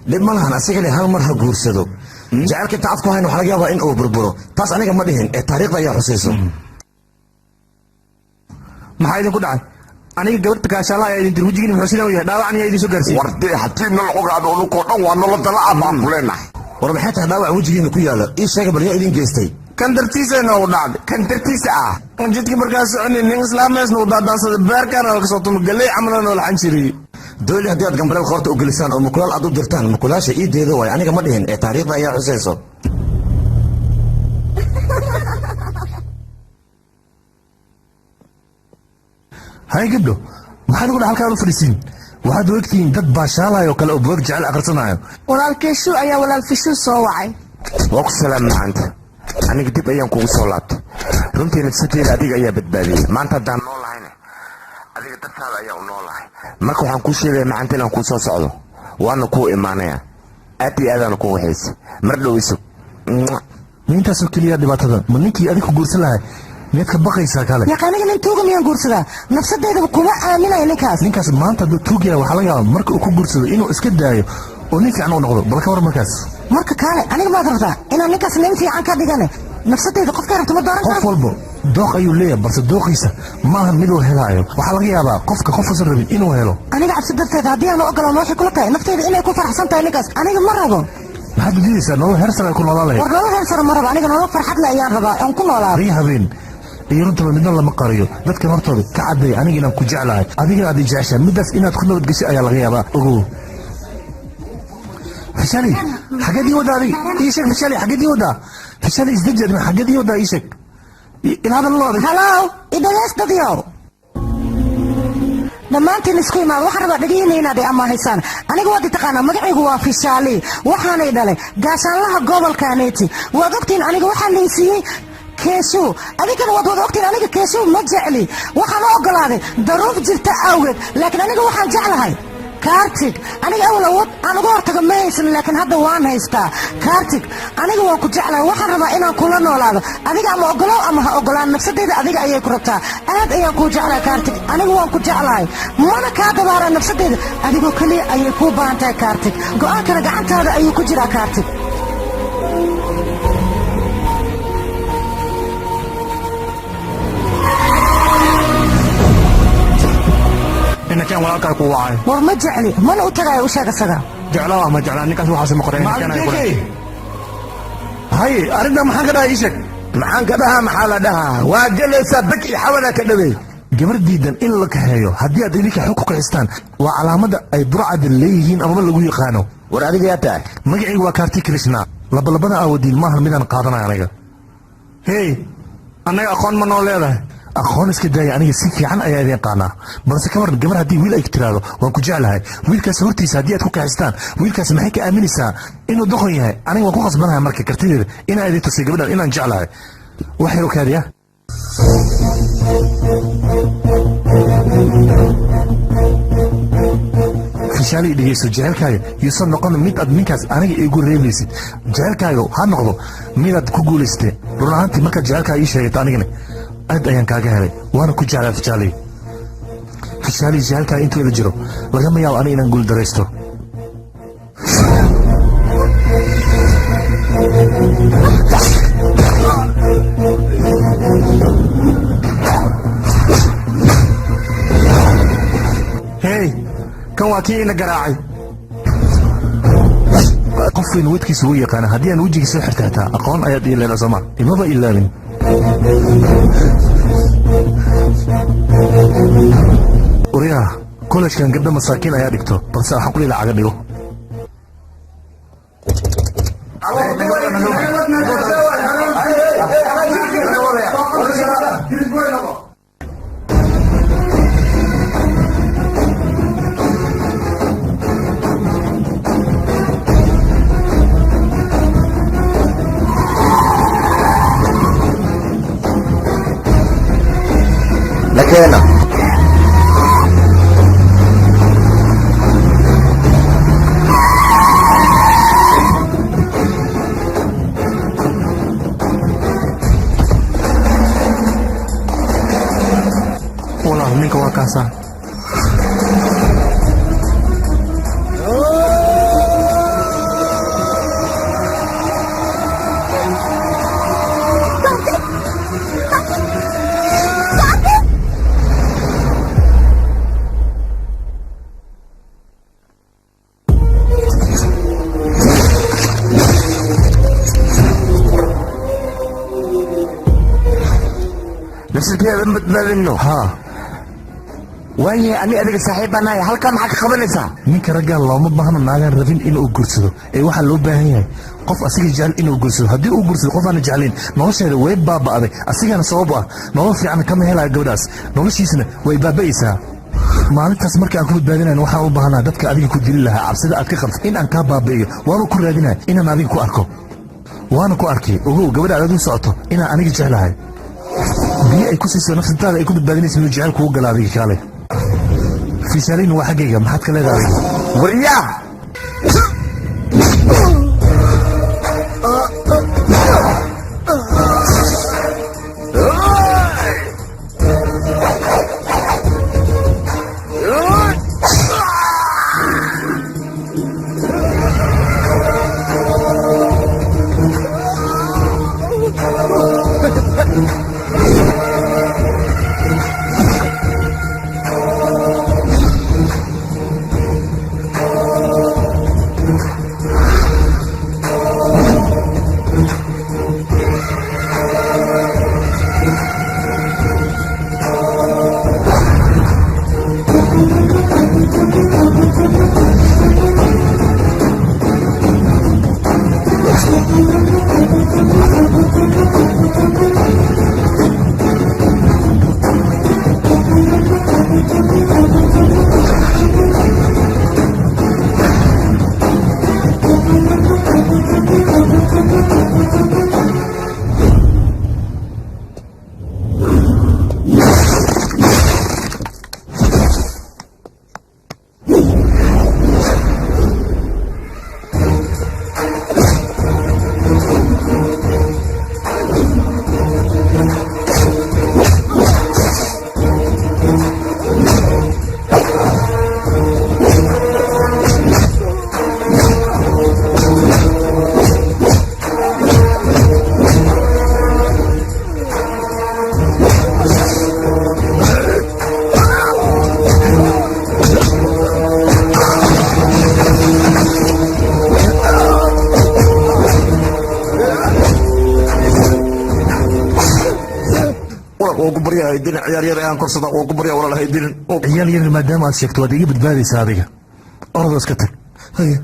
Dhib ma lahan, asigana hal mar ha guursado. Jacaylka inta afku hayn waxaa laga yaabaa in uu burburo. Taas aniga ma dhihin ee taariikhda ayaa xusayso. Maxaa idinku dhacay? Aniga gabarta gaashaalaha ayaa idin dir, wejigiin muxuu sidan u yahay? Dhaawacan ayaa idin soo gaarsiiyey. Wardee, haddii nala ogaado unukoo dhan waa nolo dalaca baan ku leenahay. War maxay tahay dhaawac wejigiina ku yaala? Ii sheega bal, yaa idin geystay? Kan dartiisa noogu dhacday. Kan dartiisa ah. Jidka markaa soconin nin islaameesna u daadaansaday, beerkaana laga soo tumo, galley camalna noo laxan jiray. Dooli haddii aad gambaleel qoorta u gelisaan oo mukulaal aad u dirtaan, mukulaasha ii deedo waay. Aniga ma dhihin ee taariikhda ayaa xusayso. Hay gabdho, maxaad ugu dha halkaan u fadhisiin? Waxaad u egtihiin dad baashaalayo oo kale oo buug jecel akhrisanayo. Walaalkeeshu ayaa walaal Fishuu soo wacay. Waa ku salaam macanta. Aniga dib ayaan kugu soo laabtay. Runtii nafsadeeda adiga ayaa badbaadiyey. Maanta haddaan noolahayna adiga dartaada ayaa u noolahay. Marka waxaan kuu sheegaya macanta inaan kuu soo socdo, waana kuu imaanaya. Aad iyo aadaana kugu xiisay. Mar dhow isug. Ma intaasoo keliya dhibaatada? Ma ninkii adiga ku guursan lahay miyaad ka baqaysaa kale? Yaqa, aniga nin tuuga miyaan guursadaa? Nafsadeydaba kuma aaminayo ninkaas. Ninkaas maanta hadduu tuug yahay, waxaa laga yaabaa marka uu ku guursado inuu iska daayo oo nin fiican u noqdo. Bal ka war markaas. Marka kaale, aniga maad rabtaa inaan ninkaas nin fiican ka dhigane? Nafsadeyda qofkaa rabta ma dooran Qof karo. walba dooq ayuu leeyahay, balse dooqiisa maahan miduu helaayo. Waxaa laga yaabaa qofka qofusan rabin inuu helo. Aniga cabsi darteed haddii aan u ogolaan, waxay kula tahay nafteyda inay ku faraxsan tahay ninkaas. Aniga ma rabo. Maxaad udiidaysaa? Nolol heer sare ay ku noolaan lahayd. War nolol heer sare ma rabo aniga, nolol farxad leh ayaan rabaa oon ku noolaado. Riya habeen iyo runtaba midna lama qariyo. Dadkan hortooda ka cadday aniga inaan ku jeclahay, adigana aad i jeceshahay. Middaas inaad ku nabadgeshay ayaa laga yaabaa, ogow. Fishali, xageed ii wadaa adiga? Ii sheeg Fishali, xageed ii wadaa? Fishali, isdeji adima. Xageed ii wadaa? Ii sheeg in hadal loo adag. Halow, idhageys dadyow, dhammaantiin isku imaad. Waxaan rabaa dhegihiina inaad i amaahaysaan. Aniga waad i taqaanaa, magacaygu waa Fishaali, waxaanay dhalay gaashaanlaha gobolka Aneeti. Waad ogtihiin aniga waxaa lay siiyey Keeshow. Adinkana waad wada ogtihiin aniga Keeshow ma jecli. Waxaan u ogolaaday daruuf jirta awgeed, laakiin aniga waxaan jeclahay Kartig. Aniga awal awood aan uga hortago ma haysan, laakiin hadda waan haystaa. Kartig, aniga waan ku jeclahay, waxaan rabaa inaan kula noolaado. Adiga ama ogolow ama ha ogolaan, nafsadeyda adiga ayay ku rabtaa. Aad ayaan kuu jeclahay Kartig, aniga waan ku jeclahay, mana kaa dabaaraa. Nafsadeyda adigoo keliya ayay kuu baahan tahay Kartig. Go'aankana gacantaada ayuu ku jiraa, Kartig. Inakaan walaalkaa ku wacay. War ma jecli, mana u tagaayo, u sheeg isaga. Jeclaa ma jeclaa, ninkaas waxaase ma qoray. Macallin JK, haye, arrintan maxaan ka dhahay? Ii sheeg. Maxaan ka dhahaa? Maxaa la dhahaa? Waa gelaysaa beg iyo xawadaa ka dhawey. Gabar diidan in la kaxeeyo haddii aad idinka xog ku kaxistaan waa calaamadda ay burcada leeyihiin amaba lagu yaqaano. War adiga yaa tahay? Magacaygu waa Karti Krishna. Labalabada aawadiin maahan midaan qaadanaya aniga. Hey, annaga aqoon ma noo leedahay? Aqoon iska daaya, aniga si fiican ayaa idin qaanaa. Balse ka waran gabar haddii wiil ay tiraahdo waan ku jeclahay, wiilkaas hortiisa haddii aad ku kaxistaan, wiilkaas maxay ka aaminaysaa? Inuu doqon yahay. Aniga waan ku khasbanahay marka kartideeda inaan idin tusay gabadhan inaan jeclahay. Wax yar u kaadiya. Fishaali, dhegeyso. Jecelkaaga yuusan noqon mid aad ninkaas aniga igu reebaysid. Jecelkaaga ha noqdo midaad ku guulaysatay. Run ahaantii markaad jecelkaaga ii sheegato, anigana aad ayaan kaaga helay, waana ku jeclaa Fishaali. Fishaali, jecelkaaga intuu ila jiro lagama yaabo aniga inaan guul daraysto. Hey, ka Kan waa kii ina garaacay. Qof weyn wadkiisa wuu yaqaana. Haddii aan wejigiisa xirta xitaa aqoon ayaad ii leedahay, sooma imaba ilaabin. Waryaha, kolejkan gabdho masaakiin ayaa dhigto, balse waxaan ku lacaga dhigo. Lakeena. Walaal, ninka waa kaasaa. Nafsadkeeda ma badbaadino. Haa. Waaye ani adiga saaxiib baan nahay, halkaa maxaa ka qabanaysaa? Ninka raggaa looma baahno naagaan rabin inuu guursado, ee waxaa loo baahan yahay qof asiga jecel inuu guursado. Haddii uu guursado qof aana jeclayn, nolosheeda way baaba'day, asigana sabab ah nolol fiican kama helayo gabadhaas, noloshiisana way baaba'aysaa. Maalintaas marka aan ku badbaadinayn, waxaan u baahnaa dadka adiga ku dili lahaa cabsida aad ka qabto in aan kaa baabi'iyo. Waaba ku raadinaya inaan adiga ku arko, waana ku arkay. Ogow, gabadha aad u socoto inaan aniga jeclahay. Biyo ay ku siiso nafsadaada ay ku badbaadinaysa inuu jecel kugu gala. Adiga kaale, fiishaalin waa xaggayga. Maxaad ka leedahay adiga? Waryaa. Ciyaar yar aan korsada oo ku barya, walaal, haydilin. Ciyaal yar maadaama aad sheegto, waad iga badbaadaysaa. Adiga orodoo iska tag. Haye.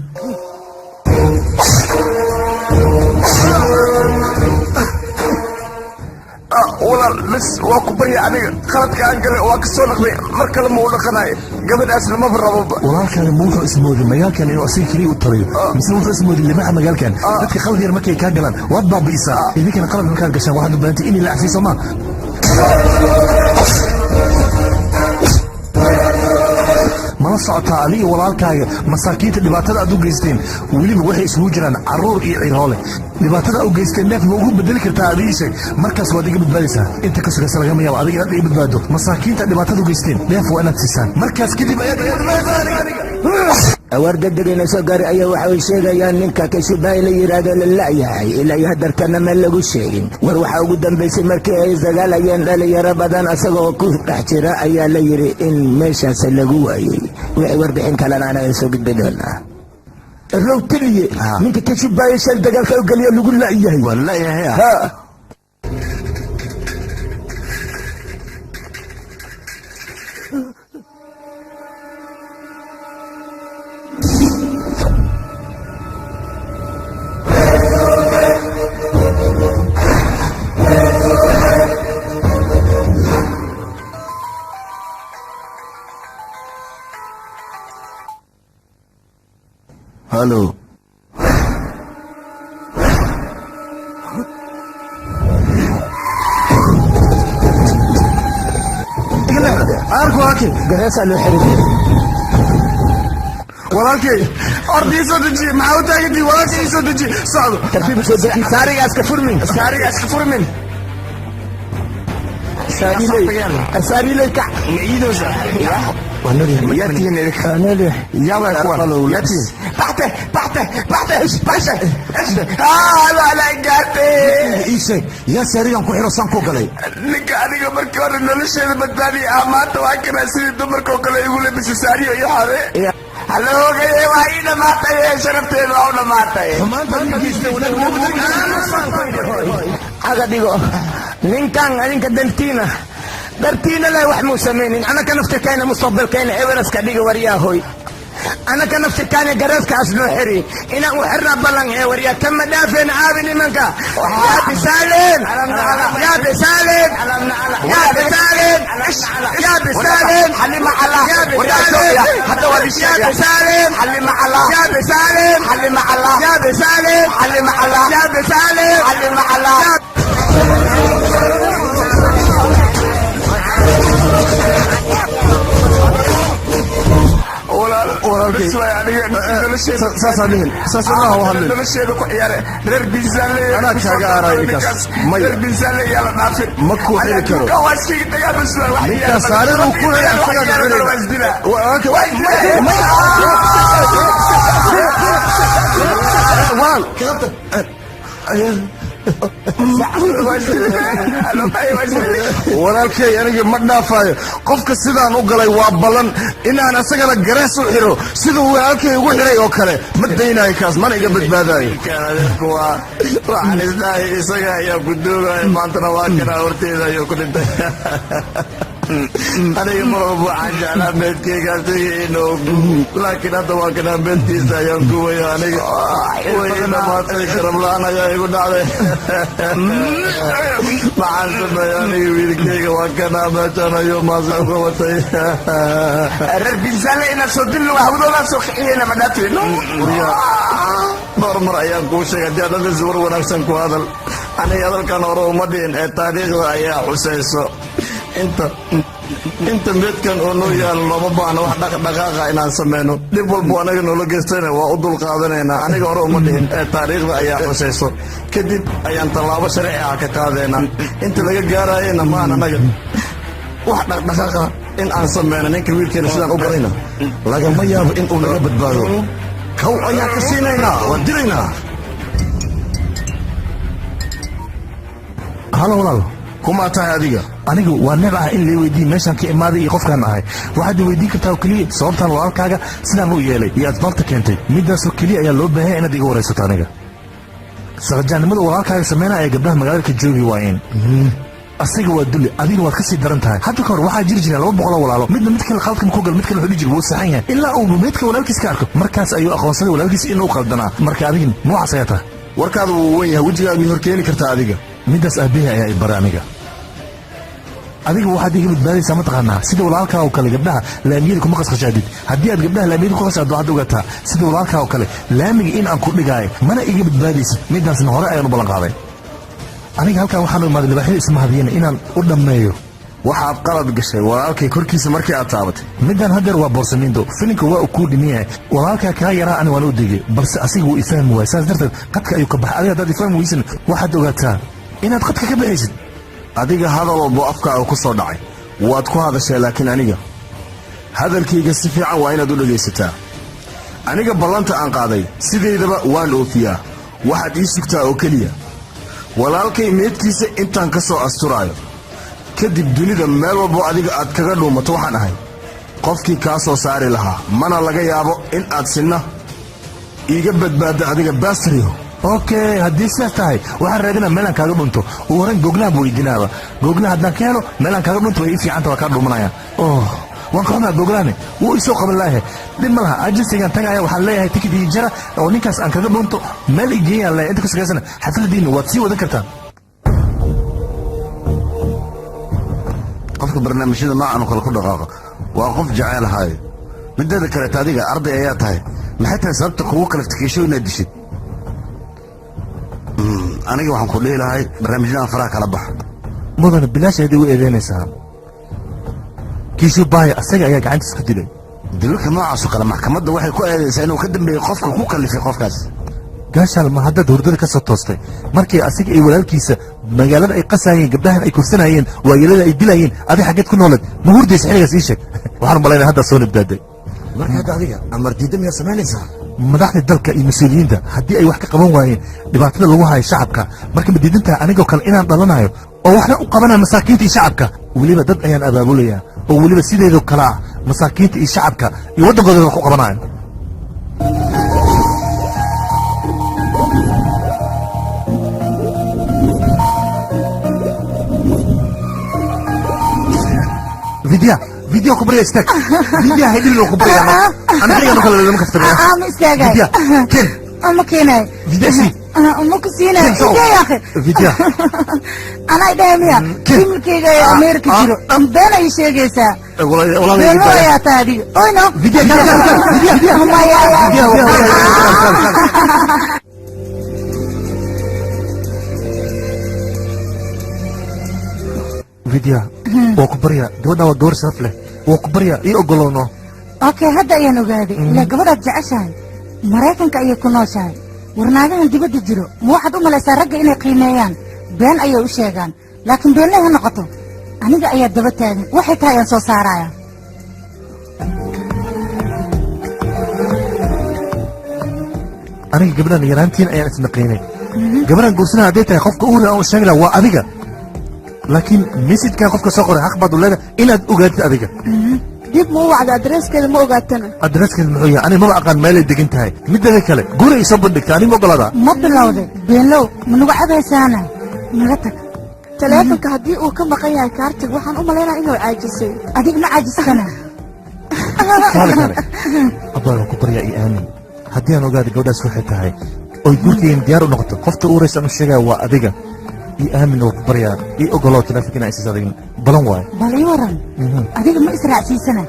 Walaal, bas waa ku barya, aniga khaladka aan galay waa ka soo dhaqday, mar kale ma u dhaqanayo, gabadhaasna maba raboba. Walaalkaaga ma wuxuu ismoodin magaalkan inuu asiga keliya u taliyo, mise wuxuu ismoodin limaxa magaalkan? Dadka qalad yar markay kaa galaan waad baabi'isaa. Idinkana qalad markaad gashaan waxaad u baahantay in la cafiyo, soo maa? Mala socotaa adiga walaalkaaga masaakiinta dhibaatada aad u geysteen? Weliba waxay isugu jiraan carruur iyo ciroole. Dhibaatada u geysteen neef ma ugu bedeli kartaa? Adiga sheeg, markaas waad iga badbaadaysaa. Inta ka sugaysa lagama yaabo adiga inaad iga badbaado. Masaakiinta dhibaatada u geysteen neef waa inaad siisaan, markaas kadib ayaad iga badbaadaysaa. Awaar degdegayna soo gaaray ayaa waxa ay sheegayaan ninka Kashubaay la yidhaahdo la la'yahay, ilaa iyo hadartana ma lagu sheegin. War waxaa ugu dambaysay markii ay dagaalayeen dhalinyaro badan asagoo ku dhex jira ayaa la yidhi in meeshaas lagu waayey. Wixii warbixin kalena anaga soo gudbi doonaa. Row taliye, ninka ka shubaya shal dagaalka u galiya lagu la'yahay. Waa la'yahay. Ha. Halo. Arko walaalkay. Gareesaa loo xiray. Walaalkay, orda ii soo dejiye, maxaa u taagantihi? Walaalkay ii soo dejiye, socdo. Tartiib soo deji, saarigaas ka furmin. Saarigaas ka furmin. Saariley kac. Maciidoosa. Yatiin idinka. Yaba kuwan. Yatiin. Baxte, baxte, baxte, baxte. Ah, waa la gaartay. Ii sheeg, yaa saarigan ku xiro san ku galay? Ninka aniga markii hore nolosheeda badbaadiyay ah, maanta waa kanaa sidii dumarka oo kale igu labisay saariyo iyo xabe. Hala ogaye, waa ii dhamaatay, sharafteeda waa u dhamaatay. Caga dhigo ninkan, adinka dantiina dartiina leh wax muu samaynin. Anaka naftirkayna mustaqbalkayna eberaska dhiga, waryaahoy. Anaka naftirkaana gareeskaas noo xiri inaan u xirnaa ballan ee waryaa kama dhaafeen. Aabi nimanka, yaa bisaaleen, yaa bisaaleen, yaa bisaaleen, yaa bisaaleen, yaa bisaaleen, yaa bisaaleen, yaa bisaaleen, yaa bisaaleen, yaa bisaaleen, yaa. Nolosheeda ku ciyaare reer Biisaale. Anaa kaaga aarayo ninkaas. Maya. Reer Biisaale yaa la dhaafin. Ma ku xiri karo. Waa iskaga tagaa bas. Ninkaas saarida uu ku xiray, asagaa ka xirayna. Waa isdilaa. Walaalkay, walaal, walaalkay, aniga ma dhaafayo qofka sidaan u galay. Waa ballan inaan asagana garees u xiro siduu walaalkay ugu xiray oo kale. Ma daynayo kaas, mana iga badbaadayo. Adeerku waa waxaan isdhahay isaga ayaa ku doogaya, maantana waa kanaa horteeda ayuu ku dhintay. Aniga mar walba waxaan jeclaa meedkayga asiga inuu, laakiin hadda waa kanaa meedkiisa ayaan guwaya. Aniga way ii dhamaatay, sharaf la-aan ayaa igu dhacday. Maxaan sameeya aniga? Wiilkayga waa kanaa meeshaan ayuu maasa uga watay. Reer Biisaale inaad soo dilno, hawdoodaa soo kiciyeyna, ma dhaafino. Dhowr mar ayaan kuu sheegay, haddii aad hadda war wanaagsan ku hadal. Aniga hadalkan hore uma dhihin ee taariikhda ayaa xusayso. Inta meedkan oo noo yaalo looma baahno wax dhaqdhaqaaqa inaan sameyno. Dhib walbo anaga noola geystayna waa u dulqaadanaynaa. Aniga hore uma dhihin ee taariikhda ayaa xusayso. Kadib ayaan tallaabo sharci ah ka qaadaynaa. Inta laga gaarayana maan anaga wax dhaqdhaqaaqa in aan sameyno. Ninka wiilkeena sidaan u galayna lagama yaabo in uu naga badbaado. Kow ayaan ka siinaynaa, waan dilaynaa. Halo walaal. Kumaa tahay adiga? Anigu waa neeb ah in lay weydiiye meeshaan ka imaaday iyo qofkaan ahay. Waxaad i weydiin kartaa oo keliya sababtaan walaalkaaga sidaan u yeelay iyo asbaabta keentay. Midaasoo keliya ayaa loo baahanya inaad iga waraysato. Aniga saqajaannimada walaalkaaga sameynaya ay gabdhaha magaalada ka joogi waayeen. Asiga waa dulli, adigna waad ka sii daran tahay. Hadda ka hor waxaa jiri jireen 200 walaalo, midna mid kale khaladka ku gal, mid kale wuxuu dhihi jiray wuu saxan yahay, ilaa uu meydka walaalkiis ka arko. Markaas ayuu aqoonsaday walaalkiis inuu qaldanaa. Marka adigin noocaas ayaa tahay. Warkaadu wuu wen yahay, wejigaaga mi hor keeni kartaa adiga? Midaas aabbahay ayaa i baray aniga. Adiga waxaad iga badbaadaysaa mataqaanaa, sida walaalkaa oo kale gabdhaha laamiyada kuma qasqashaadid. Haddii aad gabdhaha laamiyada ku qashaado, waxaad ogaataa sida walaalkaa oo kale laamiga in aan ku dhigaayo, mana iga badbaadaysid. Midaasna hore ayaan u ballan qaaday. Aniga halkan waxaan u imaaday libaaxyada isma hadiyana inaan u dhammeeyo. Waxaad qalad gashay walaalkay korkiisa markii aad taabatay. Midaan haddeer waa boorsamiindo, filinka waa uu kuu dhiman yahay. Walaalkaa kaa yaraa ani waan u degay, balse asiga wuu ifahmi waayay, saas darteed qadka ayuu ka baxay. Adiga haddaad ifahmi weysan, waxaad ogaataa inaad qadka ka baxaysid. Adiga hadal walbo afkaaga ku soo dhacay waad ku hadashay, laakiin aniga hadalkayga si fiican waa inaad u dhegaysataa. Aniga ballanta aan qaaday sidaydaba waan oofiyaa. Waxaad ii sugtaa oo keliya walaalkay meedkiisa intaan ka soo asturaayo. Kadib dunida meel walbo adiga aad kaga dhuumato waxaan ahay Qofkii kaa soo saari lahaa mana laga yaabo in aad sinna iiga badbaaddo adiga basrio. Okay, haddii sidaas tahay, waxaan raadinaa meelaan kaaga dhunto. Ugu horrayn Googlahan buu weydiinaaba. Googlaha haddaan ka helo meelaan kaaga dhunto, way ii fiicanta, waa kaa dhumanaya. Oh, waan ka xumaa, Googlahane wuu isoo qaban laahe. Dhib ma laha, agencygan tagaya, waxaan leeyahay tikid ii jara oo ninkaas aan kaga dhunto meel i geeyaan leeyahay. Inta ka shaqaysana xafladiina waad sii wadan kartaan. Qofka barnaamijyada noocan oo kale ku dhaqaaqa waa qof jeceel haayo. Mideeda kaleeta, adiga arday ayaa tahay. Maxay tahay sababta kugu kaliftikiisho inaad dishid? Aniga waxaan ku dhihi lahay barnaamijyadan faraha kala bax. Mudane, bilaash ayaad igu eedeynaysaa. Kiishu baaya asaga ayaa gacantiis ku dilay. Dililka noocaasoo kale maxkamadda waxay ku eedaysaa inuu ka dambeeyey qofka ku kalifay qofkaas. Gaashaal, ma haddaad hurdada ka soo toostay? Markii asiga iyo walaalkiisa magaalada ay qasaayeen, gabdhahan ay kursanayeen, waayeelada ay dilayeen, adi xaggeed ku nooleed? Ma hurdaysa xilligaas? Ii sheeg. Waxaan u malaynaya haddaad soo nabdaaday. Marka hadda adiga amar diidda miyaad samaynaysaa? Madaxda dalka iyo mas-uuliyiinta haddii ay wax ka qaban waayeen dhibaatada lagu hayo shacabka, marka ma diidantahay anigoo kale inaan dhalanayo oo waxna u qabanayo masaakiinta iyo shacabka? Weliba dad ayaan abaabulayaa oo weliba sideedoo kale ah, masaakiinta iyo shacabka iyo waddankooda wax u qabanayo. Vidya, Vidya, ku barya, istaag. Vidya, haydhilin, ku barya. Ana xilligan oo kale lama kaftamaya. Ma istaagay. Vidya, ken. Ma keenay. Vidya, si. Ma ku siinay. Ken, soco. Idee yaakhi. Vidya. Anaa idhahay miya familkayga ee Ameerika jiro been ay sheegaysaa? Walaal. Beenlo ayaa tahay adiga oyno. Vidya, Vidya, Vidya, Vidya. Maya. Vidya, Vidya. Vidya, waa ku barya. Gabadha waa gabar sharaf leh. Waa ku barya, ii ogolowno. Okay, hadda ayaan ogaaday ilaa gabadhaad jeceshahay Maraykanka ayay ku nooshahay. Warnaagahan dibadda jiro, ma waxaad u malaysaa ragga inay qiimeeyaan? Been ayay u sheegaan, laakiin beenley ha noqoto, aniga ayaa daba taagan. Waxay tahay ayaan soo saaraya. Aniga gabadhan yaraantiin ayaan isnaqiinay. Gabadhan guursanaa hadday tahay, qofka ugu aan u sheegi lahaa waa adiga, laakiin message-kan qofka soo qoray xaq baad u leedahay inaad ogaatid adiga. Dib ma u wacda? Adreeskeeda ma ogaatana? Adreeskeeda muxuu yahay? Aniga maba aqaan meelay degan tahay. Mideeda kale, guri ay soo bandhigtay, aniga ma ogolaadaa? Ma bilowday beenlow? Ma nagu cabaysaana? Naga tag. Taleefonka haddii uu ka maqan yahay kaartig, waxaan u malaynaa inuu caajisay. Adiga ma caajistana. Kaale, kaale, abbaa, waan ku baryaa, io aamin. Haddii aan ogaada gabadhaas waxay tahay oy guurkaygan diyaar u noqoto, qofta u horeysa aan u sheegaya waa adiga. Io aamin, waa ku baryaa, ii ogolow taleefonka inaa isiis adiga. Balan waayo. Bal ii waran, adiga ma israacsiisana?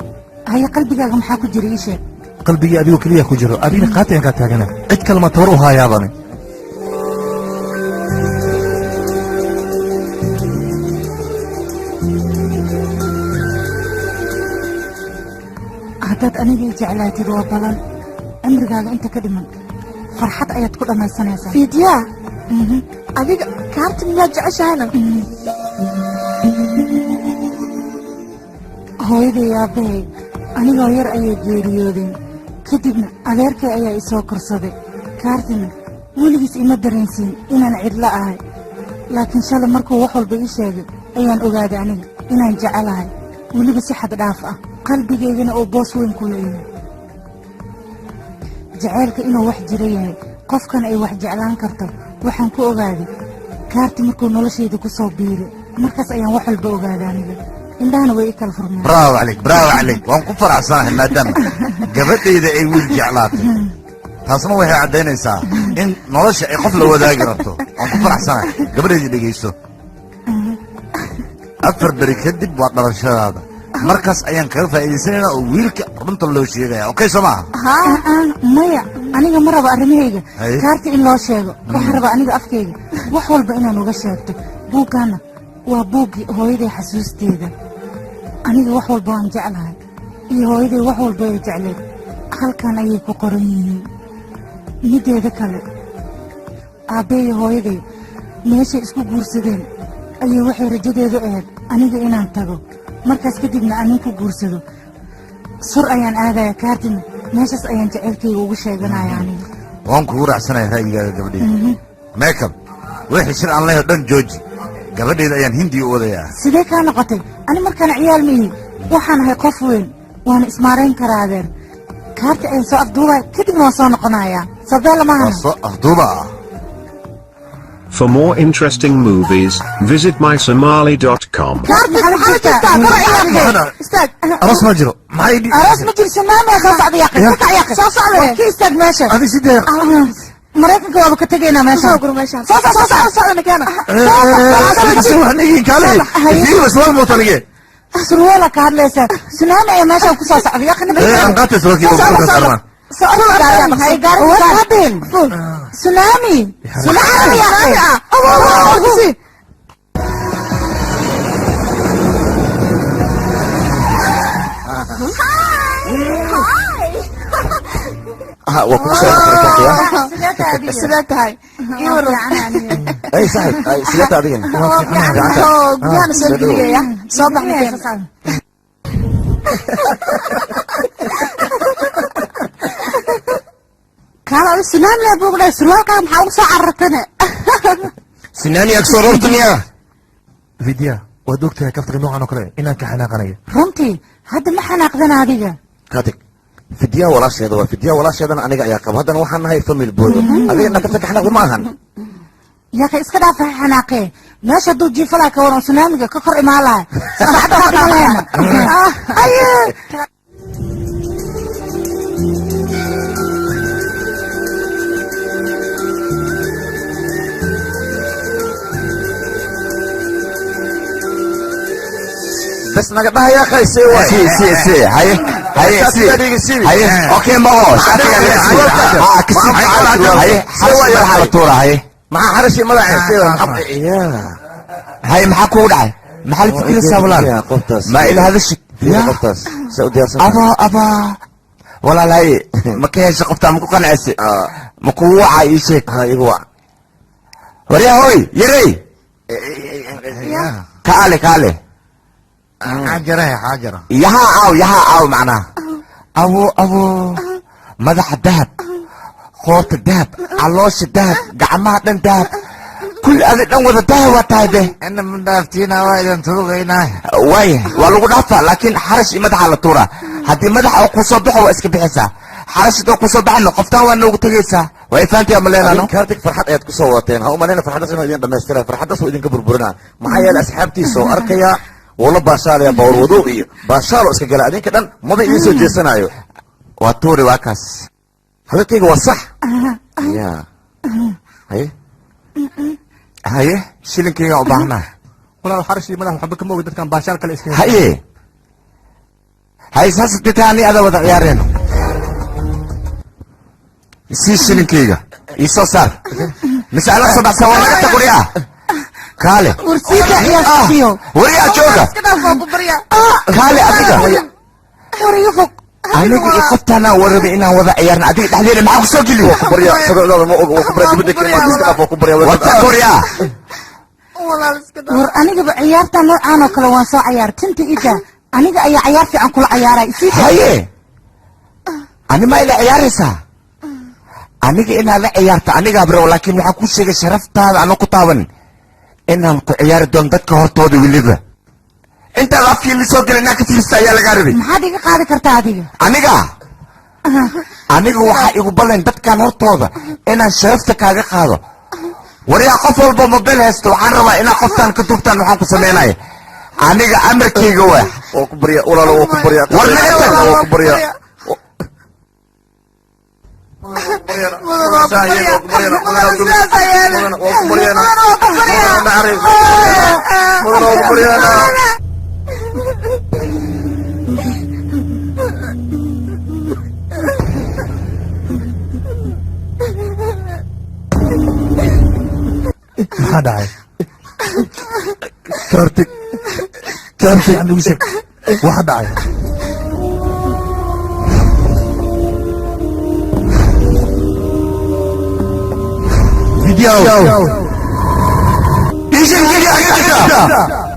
Haya, qalbigaaga maxaa ku jira? Ii sheeg. Qalbigii adigoo keliya ku jiro. Adigna qaati aan kaa taagana, cid kale ma tabar u haayaabani. Haddaad aniga i jeclaatid, waa balan, cimrigaaga inta ka dhiman farxad ayaad ku dhammaysanaysaa. Fiidyaa, adiga kaarti miyaad jeceshahayna? Hooyaday iyo aabbahay anigoo yar ayay geeriyoodeen. Kadibna adeerkay ayaa i soo korsaday. Kaartina weligiis ima dareensiin inaan cidlo ahay, laakiin shalay markuu wax walba ii sheegay ayaan ogaaday aniga inaan jecelahay, weliba si xad dhaaf ah, qalbigaygana uu boos weyn ku leeyahay. Jaceylka inuu wax jiro yahay, qofkana ay wax jeclaan karto, waxaan ku ogaaday kaarti markuu noloshayda ku soo biiray. Markaas ayaan wax walba ogaaday aniga, indhahana way i kala furmeen. Bravo calayk, bravo calayk. Waan ku faraxsanahay maadaama gabadhayda ay wiil jeclaatay. Taasna waxay caddaynaysaa in nolosha ay qof la wadaagi rabto. Waan ku faraxsanahay. Gabadhayda, dhegayso, 4 beri kadib waa dhalashadaada. Markaas ayaan kaga faa'iidaysanaynaa oo wiilka runta loo sheegaya. Okay, soo maaha? Maya, aniga ma rabo arrimahayga Haye. kaarti in loo sheego. Waxaan rabaa aniga afkayga wax walba inaan uga sheegto. Buuggaana waa buuggii hooyaday xasuusteeda. Aniga wax walba waan jeclahay iyo hooyaday wax walba ay jecleed halkan ayay ku qoran yihiin. Mideeda kale, aabbe iyo hooyaday meeshay isku guursadeen ayay waxay rajadeedu ahayd aniga inaan tago, markaas kadibna anin ku guursado. Sur ayaan aadaya, kaartina meeshaas ayaan jaceylkayga ugu sheeganaya aniga. Waan kugu raacsanaya ra'yigaaga, gabadhayda. Makeup wixii shir aan leeyahay dhan jooji. Gabadhayda ayaan Hindiya u wadayaa. Sidee kaa noqotay? Ani markaan ciyaal ma ihi, waxaan ahay qof weyn. Waana ismaarayn karaa adeer. Kaarta ayaan soo afduubaya, kadibna waan soo noqonayaa. Sabeela maahan. Soo afduuba. For more interesting movies, visit mysomali.com. Aroos ma jiro, maxay? Aroos ma jiro, tsunami soo socda yaaqi. Ka kac yaaqi. Soo socda. War ka istaag meesha. Adi sidee? Maraykanka waaba ka tegaynaa meesha. Soo soo soo soo socda keena. Surweela ka hadlaysa. Tsunami ayaa meeshaan ku soo socda yaaqi. Tsunami. Tsunami yaaqi. Waa kugu soo noqon. Sidee tahay? Ii waran. Ay saaxib, ay sidee tahay adigana? Oo guryahan soo geligaya. Soo baxna. Kaala tsunami buu dhahay, surwaalkaaga maxaa ugu soo carartane? Sinani ag soo rortamiya. Vidya, waad ogtahay kaftaga noocan oo kale inaan ka xanaaqanayo. Runtii hadda ma xanaaqdana adiga. Katig, Fidya walaasheeda waa Fidya, walaasheedana aniga ayaa qaba. Haddana waxaan nahay family boodo. Adiga dhakabta ka xanaaqda ma ahan. Yaaqi, iska dhaaf, ha xanaaqee. Meesha hadduu jiifalaa ka waran, tsunamiga ka kor imaan lahay, saacadda waa dhiman lahayna. Aye. Bas naga dhahaya khaysay waay. Si si si, haye haye, si haye, okay, ma oo shatiga laga sii ha kasi, haye, xarash madaxa la tuura, haye. Maxaa xarashi madaxa ya? Haye, maxaa kugu dhacay? Maxaa la fikiraysaa walaal? Qoftaas. Ma ila hadashid? Qoftaas sa u diyaarsan. Abaa abaa walaal, haye, ma ka hesha qoftaa? Ma ku qancaysa? Ma kugu wacaa? Ii sheeg. Ha, igu wac. Waryaa, hoy yarey, kaale kaale. Xaajara xaajara. Yahaa aaw, yahaa aaw, macnaha abo abo, madaxa dahab, qoorta dahab, caloosha dahab, gacmaha dhan dahab, kulli adi dhan wada dahab waa tahay be. Ina ma dhaaftiina, waa idin turugaynaa. Waaya, waa lagu dhaafaa, laakiin xarash iyo madaxa la tuuraa. Haddii madaxa uu kusoo baxo waa iska bixaysaa, xarash hadduu kusoo baxayno qoftaan waa noogu tegaysaa. Waa ifaantiya ma leenano? Kartig, farxad ayaad ku soo wadateen. Ha u malayna farxaddaas inuu idin dhamaystira. Farxaddaas wuu idinka burburinaa. Maxaa yeelay asxaabtiisa oo arkaya wuu la baashaalaya, bawr wadow iyo baashaalo iska gala. Adinka dhan maba idiin soo jeesanaayo. Waa tuuri, waa kaas. Hadalkayga waa sax ya. Haye. Haye, shilinkayga u baahnaa. Walaal, xarashii madax waxba kama ogi, dadkan baashaal kale iska. Haye haye, saas ditaani ada wada ciyaareen. Sii shilinkayga, ii soo saar mise ala soo baxsan. Waa naga tag, waryaa kaale. Warsiida ciyaarsiiyo. Waryaa jooga. Iska dhaaf, waa ku baryaa. Kaale adiga. War iga fog. Aniga iyo qoftaanaa warabay inaan wada ciyaarna, adiga dhexdeena maxaa kusoo geliyo? Ku barya, sababtaada ma og. Waa ku barya, dibadda keenaa, iska dhaaf, waa ku barya. War tag, waryaa. Walaal, iska dhaaf. War anigaba ciyaarta noocaan oo kale waan soo cayaar. Tinta ida, aniga ayaa cayaar fiican kula cayaaray. Isii. Haye, ani ma ila ciyaaraysaa? Aniga inaad la ciyaarto anigaa bro, laakiin waxaan kuu sheegay sharaftaada anoo ku taaban inaan ku ciyaari doono dadka hortooda. Weliba intaad afkii la soo gelin inaan ka fiirsta ayaa lagaa rabay. Maxaad iga qaadi kartaa adiga? Aniga waxaa igu ballan dadkan hortooda inaan sharafta kaaga qaado. Waryaa, qof walba mobile haysto, waxaan rabaa inaad qoftaan ka duubtaan. Waxaan ku samaynaya aniga amarkayga waa. Waa ku barya walaalo, waa ku barya. War naga tag. Waa ku barya. Maxaa dhacay? Kartik. Kartik, igu sheeg waxa dhacay. Video. Ii sheeg video xagee jirtaa?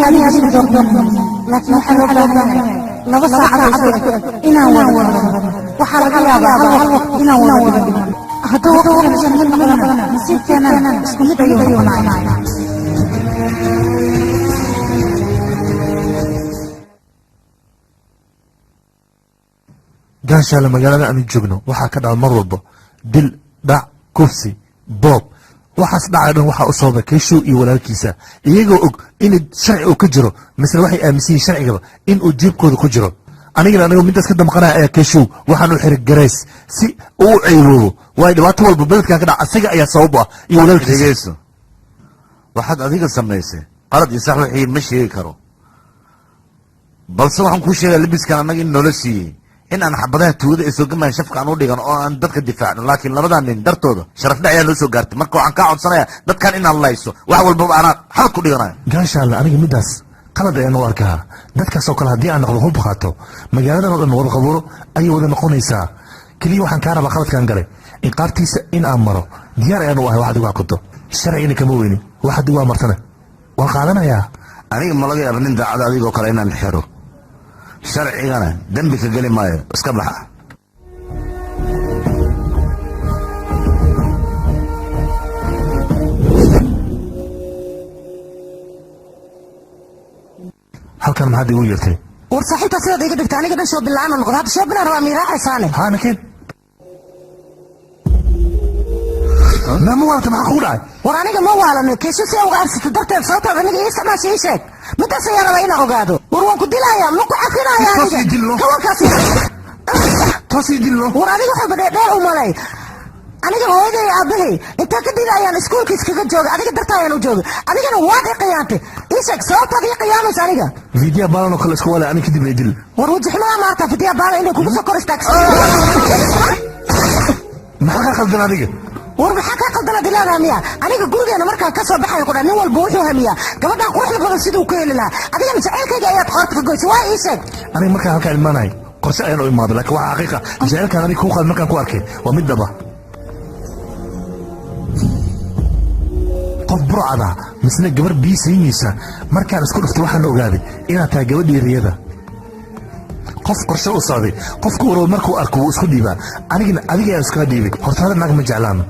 Aniga adiga doordoorno, laakiin waxaa loo baahan yahay 2 saacadood isku eg inaan wada hadalno. Waxaa laga yaabaa hal waqti inaan wada dhigno. Hadduu waqtigan isku mid noqdana, nasiibkeenana isku mid ayuu noqonayaa. Gaashaale, magaalada aanu joogno waxaa ka dhaca mar walba dil, dhac, kufsi, boob. Waxaas dhacay dhan waxaa u sababa Keeshow iyo walaalkiisa, iyagoo og in sharci uu ka jiro, misle waxay aaminsan yihiin sharcigaba in uu jiibkooda ku jiro. Anigana anigoo midaas ka damqanaya ayaa Keeshow waxaan u xiray gareys si uu u ceyboobo, waayo dhibaato walba beledkan ka dhaca asaga ayaa sabab u ah iyo walaalkiisa. Dhegeyso, waxaad adiga samaysay qalad iyo sax wixii ma sheegi karo, balse waxaan kuu sheegaa labiskan annaga in noola siiyey in aan xabadaha tuugada ay soo gamayan shafka aan u dhigan oo aan dadka difaacno, laakiin labadan nin dartooda sharaf dhac ayaa noo soo gaartay. Marka waxaan kaa codsanayaa dadkan inaad layso, wax walbaba anaa xabad ku dhiganayo. Gaashaale, aniga midaas qalad ayaan u arkaa. Dadkaasoo kale haddii aan noqdo, hub qaato, magaaladan oo dhan wada qabuuro ayay wada noqonaysaa. Keliya waxaan kaa rabaa qaladkaan galay inqaabtiisa in aan maro diyaar ayaan u ahay. Waxaad igu xakunto sharcigina kama weyni, waxaad igu amartana waan qaadanayaa. Aniga ma laga yaaba nin daacada adigoo kale inaan xiro, sharcigana dembi ka geli maayo. Iska baxa. Halkan maxaad igu yeertay? War saaxiibtaa, sidaad iga dhigta aniga dhan shopping la'aan oo noqda. Hadda shopping aan rabaa, miiraaxaysaane. Haa, nakeen maama waalata, maxaa kugu dhacay? War aniga ma waalano. Keesho si uga arsata darteed sababtaad aniga ii isticmaasha ii sheeg. Midaas ayaa rabaa inaan ogaado. War waan ku dilayaa, ma ku cafinaya aniga kawankaas. Toos ii dillo. War adiga waxba dheerdheer u malay. Aniga hooyaday aabbahay intaa kadib ayaan iskuulka iskaga joogay, adiga dartaa ayaan u joogay, adigana waad i qiyaantay. Ii sheeg sababtaad ii qiyaamaysa aniga. Fiidiya baalan oo kale isku waalay, aniga kadib dil. War wajixmadaa maarta fidiya baala inay kugu soo kor istaagsan. Maxaa ka qaldan adiga? War maxaa kaa qaldana dilaadaha miya? Aniga gurigeena markaan ka soo baxayo kudha, nin walba wuxuu hamiyaa gabadhan quruxda badan siduu ku heli lahaa. Adigana jacaylkayga ayaad qoorta ka goysay. Waa ii sheeg. Aniga markaan halkaa imaanay qorshe ayaan u imaaday, laakiin waxaa xaqiiqa jacaylkaan aniga kuu qaad markaan ku arkay waa mid dhaba. Qof burcada misna gabar biyo siinaysa markaan isku dhuftay, waxaan ogaaday inaad tahay gabadhii riyada. Qof qorshe u socday, qofku warwa markuu arko wuu isku dhiibaa. Anigana adiga ayaan iskaga dhiibay. Hortaada naag ma jeclaano.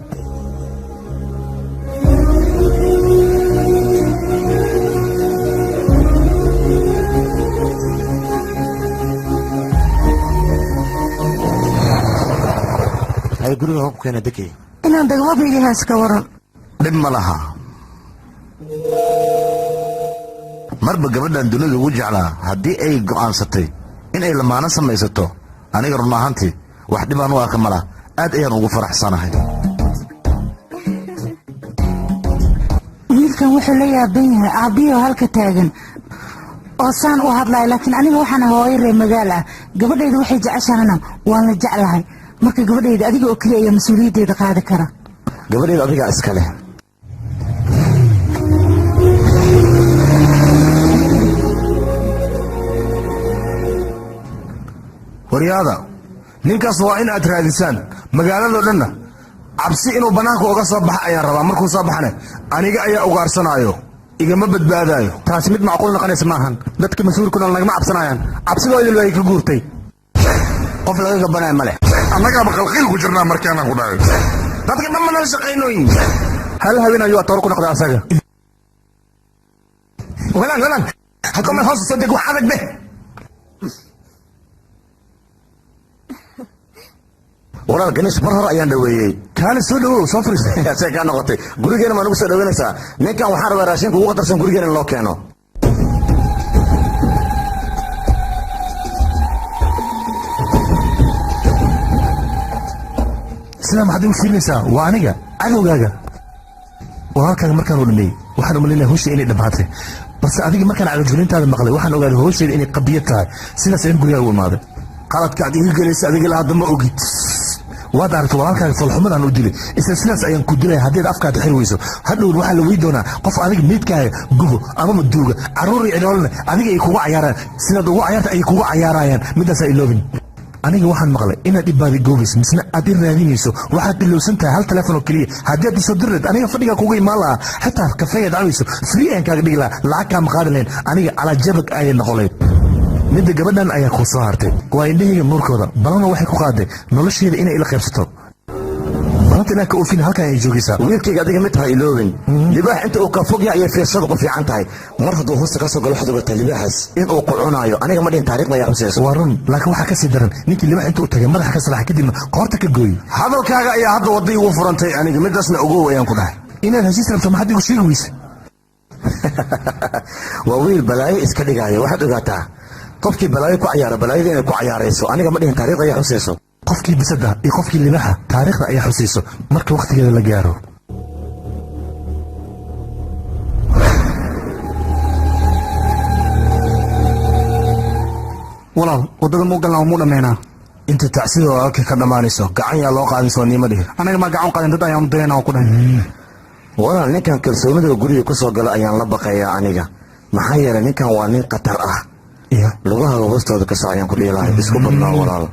Hay, guriga hubkeena keena dekey. Inaan degmo biigihaas ka waran. Dhib ma laha, marba gabadhan dunida ugu jeclaa haddii ay go'aansatay in ay lamaano samaysato, aniga run ahaantii wax dhibaan u arka ma laha, aad ayaan ugu faraxsanahay. Wiilkan wuxuu la yaaban yahay aabbihii oo halka taagan oo saan u hadlaya, laakiin aniga waxaan ahay hooyo reer magaal ah. Gabadhayda waxay jeceshahana waan la jeclahay. Marka gabadhayda adiga oo keliya ayaa mas-uuliyaddeeda qaadi kara. Gabadheeda adigaa iska leh. Waryaada, ninkaas waa in aad raadisaan magaaladoo dhanna. Cabsi inuu bannaanka uga soo baxa ayaan rabaa. Markuu soo baxana aniga ayaa ugaarsanaayo, igama badbaadaayo. Taasi mid macquul noqonaysa maahan. Dadka mas-uulkuna nagama cabsanayaan, cabsidoodii way ka guurtay. Qof laga gabanaya ma leh. Annagaaba qalqiil ku jirnaa markaanaan ku dhahay. Dadka dhan ma nala shaqaynooyin. Hal haween ayuu atoor ku noqday asaga. Walaan walaan, halka meel hoos soo deg, wax adag beh. Walaal Ganish, mar hore ayaan dhaweeyey. Kaale, soo dhawow, soo fariiso. See kaa noqotay? Gurigeena maa nagu soo dhaweynaysaa? Ninkan waxaan rabaa raashinka ugu qatarsan gurigeena in loo keeno. Sidaa maxaad igu fiirinaysaa? Waa aniga cadowgaaga. Walaalkaaga markaan u dhameeyey waxaan u malaynaya hawsha inay dhammaatay, balse adiga markaan cagajuglintaada maqlay waxaan ogaaday hawsheeda inay qabiyad tahay. Sidaas ayaan gurigaaga u imaaday. Qaladka aad iga gelaysa adiga ilaa hadda ma ogid. Waad aragtay walaalkaaga foolxumadaan u dilay, isla sidaas ayaan ku dilaya haddaad afkaada xiri weyso. Hadhowna waxaa la wey doonaa qof adiga meydkaaga gubo amaba duuga. Carruur iyo cidoolna adiga ay kugu cayaarayaan, sidaad ugu cayaarta ayay kugu cayaarayaan. Midaas ha iloobin. Aniga waxaan maqlay inaad ibaadi goobayso misna aad i raadinayso. Waxaad ilowsan tahay hal telefoon oo keliya. Haddii aad isoo diri lahayd aniga fadhigaa kuga imaan lahaa, xitaa kafeeyaad cabayso free ayaan kaaga dhigi lahaa, lacag kaama qaadi lahayn. Aniga calaa jabag ayay noqon lahayd. Midda gabadhan ayaa kuu soo hartay, waa indhahayga nuurkooda. Balana waxay ku qaaday nolosheeda inay ila qaybsato. Balanta inaan ka oofin halkan ay joogaysaa. Wiilkayga, adiga mid tahay iloobin, libaax inta uu ka fog yahay ayay fiirsada ku fiican tahay. Mar hadduu hoosta ka soo galo, waxaad ogataa libaaxaas inuu ku cunaayo. Aniga ma dhihin, taariikhda ayaa xusayso. Waa run, laakiin waxaa ka sii daran ninkii libaax intuu tagay madaxa ka salaxay, kadibna qoorta ka gooyey. Hadalkaaga ayaa hadda wadda igu furantay. Aniga midaasna ogow ayaan ku dhahay. Inaad heshiis rabto maxaad igu sheegi weyse? Waa wiil balaayo iska dhigaayo. Waxaad ogaataa qofkii balaayo ku cayaara, balaayada inay ku cayaarayso. Aniga ma dhihin, taariikhda ayaa xusayso. Qofkii bisada iyo qofkii libaxa taariikhda ayaa xusayso marka wakhtigeeda la gaaro. Walaal, waddada muu galnaa oo muu dhammaynaa? Inta tacsida walaalka ka dhammaanayso gacan yaa loo qaadin, soo niima dhihin. Anaga maa gacan qaadin, dad ayaan u dayana oo ku dhahay. Walaal, ninkan kalsoonida guriga ku soo gala ayaan la baqayaa aniga, maxaa yeelay ninkan waa nin khatar ah. Lugahaga hoostooda ka soc ayaan ku dhihi lahay. Isku badnaa, walaal.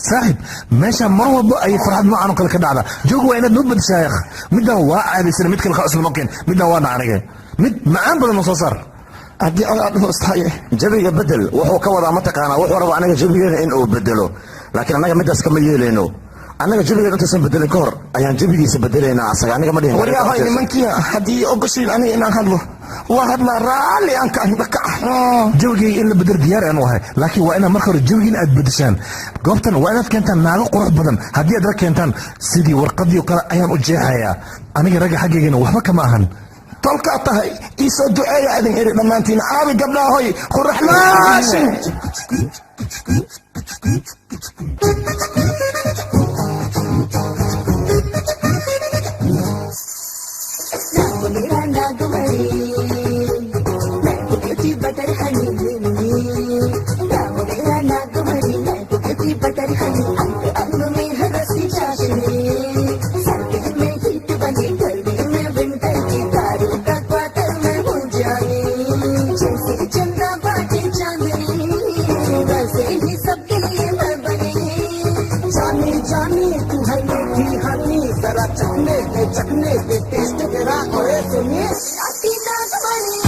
Saaxiib, meesha mar walba ay farxad noocan oo kale ka dhacda joog, waa inaad noo bedeshaa yakh. Middan waa caadaysana, mid kale ka cusub noo keen. Middan waa aniga mid macaan badan noo soo saar. Haddii aad hoostaye jabiga bedel wuxuu ka wadaa, mataqaanaa, wuxuu rabaa anaga jabigeena in uu bedelo, laakiin annaga midaas kama yeelayno. Annaga jabigeena intaysan bedelin ka hor ayaan jabigiisa bedelaynaa asaga. Aniga ma dhihin. Waryahay nimankiya, haddii ogoshiin aniga inaan hadlo, waa hadlaa, raalli aan ka dhakac. Jawigayga in la bedelo diyaar aan u ahay, laakiin waa inaad marka hore jawigiina aad bedeshaan. Goobtan waa inaad keentaan naago qurux badan. Haddii aad rag keentaan, sidii warqadii oo kale ayaan u jeexayaa. Aniga ragga xaggaygana waxba kama ahan. Tolkaa tahay, ii soo duceeya idin iri dhammaantiin. Aabi gabdhahoy quraxlaashin. मेरा नागमणि, मैं तो beauty butter honey. नाम मेरा नागमणि, मैं तो beauty butter honey. अंग अंग में है रसी चाशनी, सर्दी में हीट बनी, गर्मी में विंटर की, दारू का क्वार्टर में हो जानी। जैसे चंदा बाटे चांदनी, वैसे ही सबके लिए मैं बनी। जानी जानी तू है मीठी हनी, जरा चखने दे, चखने दे, टेस्ट तेरा ओए सुनी। आती नागमणि,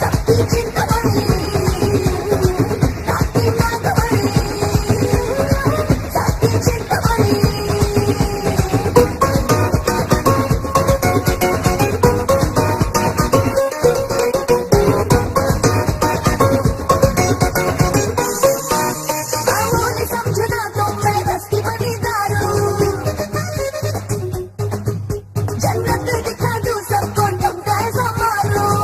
सबकी चिंतामणि, आती नागमणि, सबकी चिंतामणि। मामूली समझना तो मैं रस्ती बनी दारू, जन्नत दिखा दूं सबको, ठुमका ऐसा मारूं,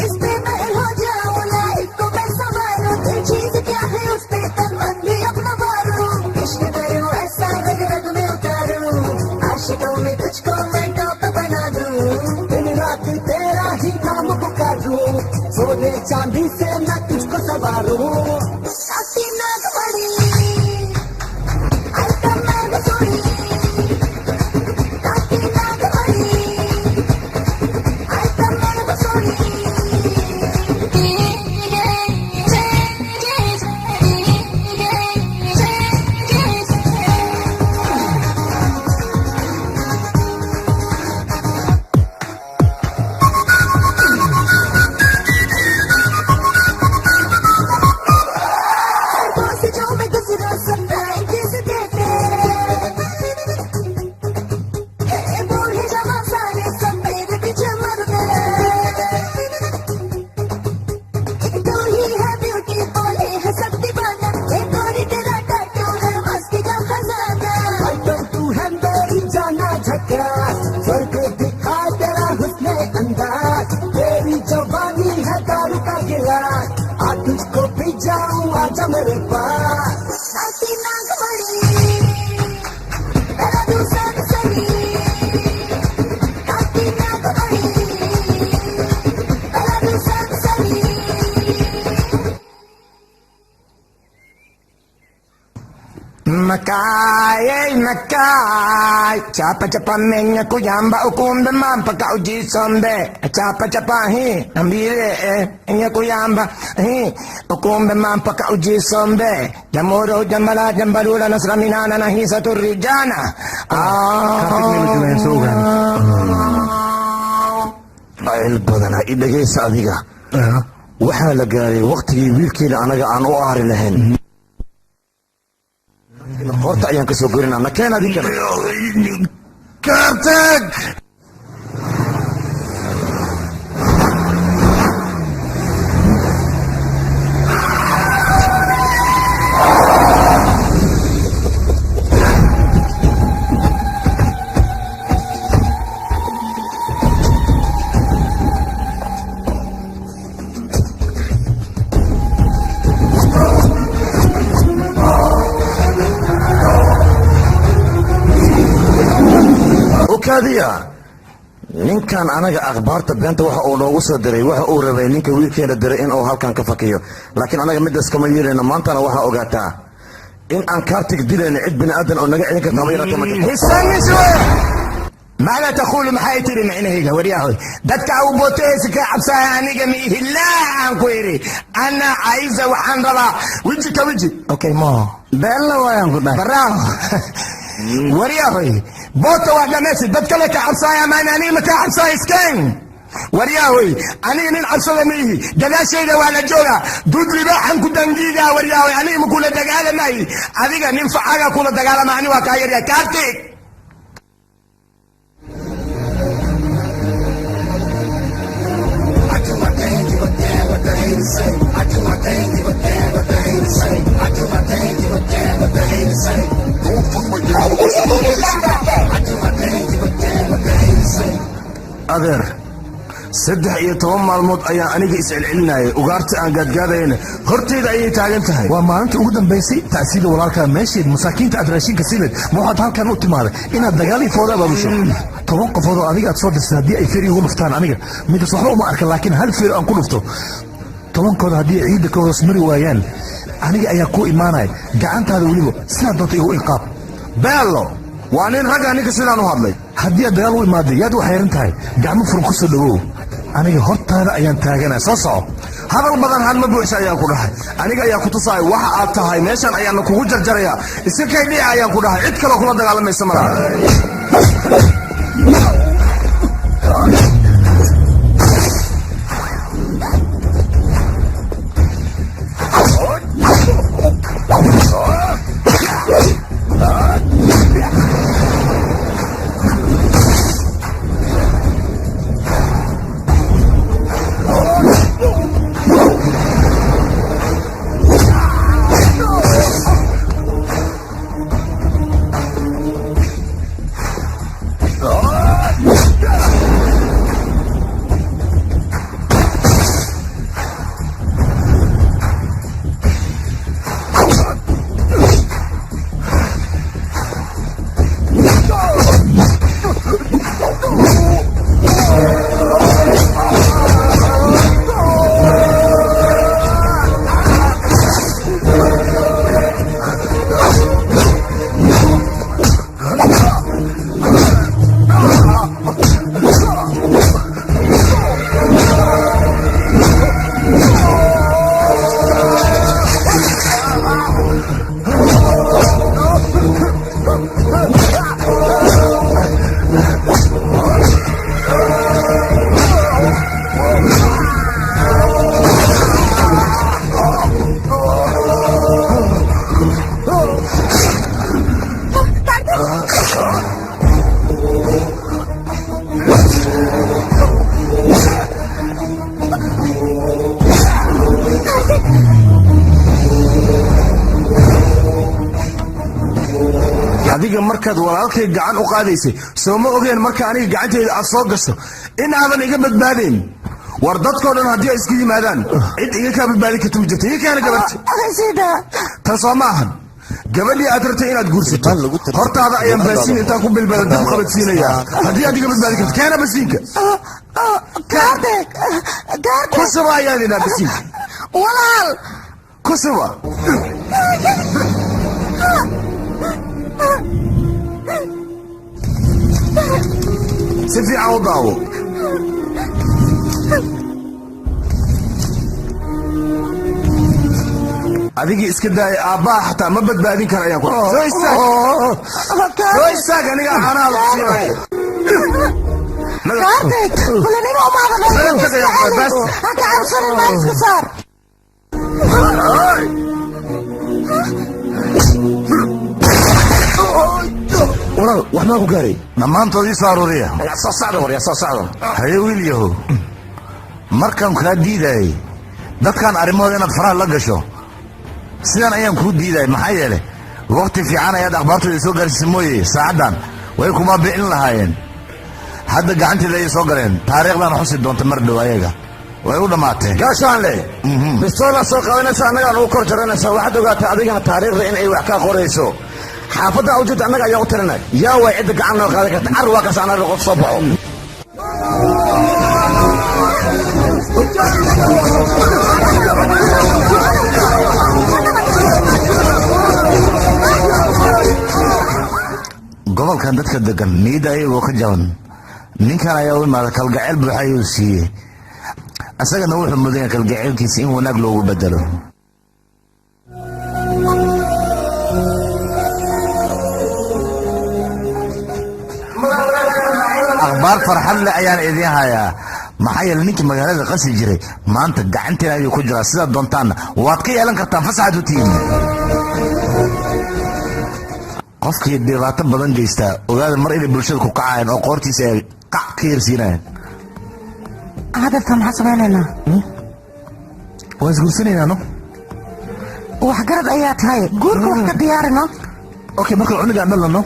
इस पे महल हो जाऊं, लाइफ को मैं संवारूं, दिल चीज क्या है उस पे तन मन भी अपना वारूं, इश्क करूं ऐसा रग रग में उतारूं, आशिकों में तुझको मैं टॉप बना दूं। दिन रात तेरा ही नाम पुकारूं, सोने चांदी से मैं तुझको संवारूं। आती नागमणि, आइटम मैं बसोड़ी, आती नागमणि, आइटम मैं बसोड़ी। सड़कों से जो मैं गुजरा सब thank you से कहते हैं, बूढ़े जवान सारे सब मेरे पीछे मरते। एक तू ही है ब्यूटी, बोले है सब दीवाना, एक और तेरा टैटू है मस्ती का खजाना। आइटम तू है मेरी जाना झकास, स्वर्ग दिखा तेरा हुस्न अंदाज, तेरी जवानी है दारू का गिलास, आ तुझको भी जाऊं, आजा मेरे पास। काटी नागमणि तेरा दूसरा सही, काटी नागमणि तेरा दूसरा सही। Makai, makai, chapa chapa menya kuyamba ukumbe mampa ka ujisombe, chapa chapa hi, ambire enya kuyamba hi, ukumbe mampa ka ujisombe, jamoro jambala jambalula nasraminana nahi saturijana. Ayl badanaa i dhegaysa adiga. Waxaa la gaaray waqtigii wiilkeena anaga aan u aari lahayn. Qoorta ayaan ka soo gorinaa, nakeen adinkana. Kaartaag! Okaadiya, ninkan anaga akhbaarta beenta waxa uu noogu soo diray, waxa uu rabay ninka wiilkeena diray in uu halkan ka fakiyo, laakiin anaga midaas kama yeelayno. Maantana waxaa ogaataa in aan kaartig dilayno, cid bini aadan oo naga celin karta haba yaraatee ma jirto. Hisaniswe maada taquulu? Maxay tiri micnahayga? Waryahoy, dadka u bootaysa ka cabsaya aniga miihi. Laa, aan ku idhi ana caysa, waxaan rabaa weji ka weji. Okay, mo beella waayaan ku dhahay. Baraaho, waryahoy, boota waa dhammaysi. Dad kale ka cabsaya maan, aniga ma ka cabsaya. Iskeen waryahoy, aniga nin cabsada ma ihi. Gadaashayda waa la joogaa, duud libaaxan ku dangiigaa. Waryahoy, aniga ma kula dagaalamay, adiga nin facaga kula dagaalama, ani waa kaa yaryaa, Kaartig. I do my thing, give a damn what the haters say. I do my thing, give a damn what the haters say. I do my thing, give a damn what the haters say. Don't fuck my girl. I do my thing, give a damn what the haters say. Adeer, 13 maalmood ayaa aniga iscelcelinayay, ugaarta aan gaadgaadayana horteyda ayay taagan tahay. Waa maalinta ugu dambaysay tacsiida walaalkaa, meesheed masaakiinta aad raashinka siileed. Ma waxaad halkan u timaaday inaad dagaal iyo fooda abaabusho? 10 qofood oo adiga aad soo dirtay haddii ay feer igu dhuftaan, aniga midas waxba uma arka, laakiin hal feer aan ku dhufto tobankooda, haddii ay ciidda ka hoos mari waayaan, aniga ayaa ku imaanaya. Gacantaada weliba sidaa doonta igu inqaab. Beello waa nin ragga, ninka sidaan u hadlay. Haddii aad dagaal u imaaday, yaad u xayran tahay. Gacmo furan ku soo dhawow, aniga hortaada ayaan taaganaa. Soo soco. Hadal badan han ma buuxsa ayaan ku dhahay. Aniga ayaa ku tusaaya waxa aad tahay. Meeshan ayaana kugu jarjarayaa. Iska kay dhici ayaan ku dhahay, cid kaloo kula dagaalamaysa malaha. Adiga markaad walaalkay gacan u qaadaysay, soo ma ogeen marka aniga gacanteyda aad soo gasho in aadan iga badbaadayn? War dadkoo dhan haddii ay isku yimaadaan, cid iga kaa badbaadin karta ma jirto. Iga keena gabarta. Tan soo ma ahan gabadhii aad rabtay inaad guursato? Hortaada ayaan baasiin intaan ku bilbada dab qabadsiinayaa haddii aad iga badbaadi karto. Keena basiinka. Ku shuba ayaan idhaa basiinka. Walaal. Ku shuba. Si fiican u daawo. Adigii iska daaya, aabbaha xataa ma badbaadin kara ayaan ku. Soo istaag, soo istaag, aniga caanaha lagu siinaya. Kaartay kulanimo umaada. Ha ka cabsanin, maa iska saar. Walaal, wax maa ku gaaray? Dhammaantood ii soo aruuriya. Soo socda, warya, soo socda. Haye wiil yahow, markaan kaa diidayay dadkan arrimahooda inaad faraha la gasho, sidan ayaan kuu diidayay. Maxaa yeelay, waqti fiican ayaad akhbaartooda soo gaarsiisay mooye, saacaddan way kuma bicin lahaayeen. Hadda gacanteeda ayay soo galeen, taariikhdan xusi doonta mar dhow. Ayaga way u dhammaatee. Gaashaanle, bistoolaa soo qaadanaysa, annagaa nugu kor jaranaysa. Waxaad ogaatay adigana taariikhda in ay wax kaa qorayso. Xaafadda awjeed annaga ayaa u tirinay. Yaa way cidda gacan noo qaadan karta? Car waa kaas, annaga qof soo baxo. Gobolkan dadka degan niyadda ayagoo ka jaban, ninkan ayaa u imaada, kalgacayl buuxa ayuu siiyey. Isagana wuxuu mudan yahay kalgacaylkiisa in wanaag loogu bedelo. Akhbaar farxad leh ayaan idiin hayaa, maxaa yeelay ninkii magaalada qasi jiray maanta gacanteena ayuu ku jiraa. Sidaad doontaanna waad ka yeelan kartaan, fasaxaad u tihiin. Qofkii dhibaato badan geystaa, ogaada mar inay bulshada ku kacayaan oo qoortiisa ay qac ka yarsiinayaan. Hadalka maxaa samaynaynaa? Waan isguursanaynaa, no? Waxgarad ayaa tahay, guurka wax ka diyaarino. Okay, marka cunuga aan dhalano.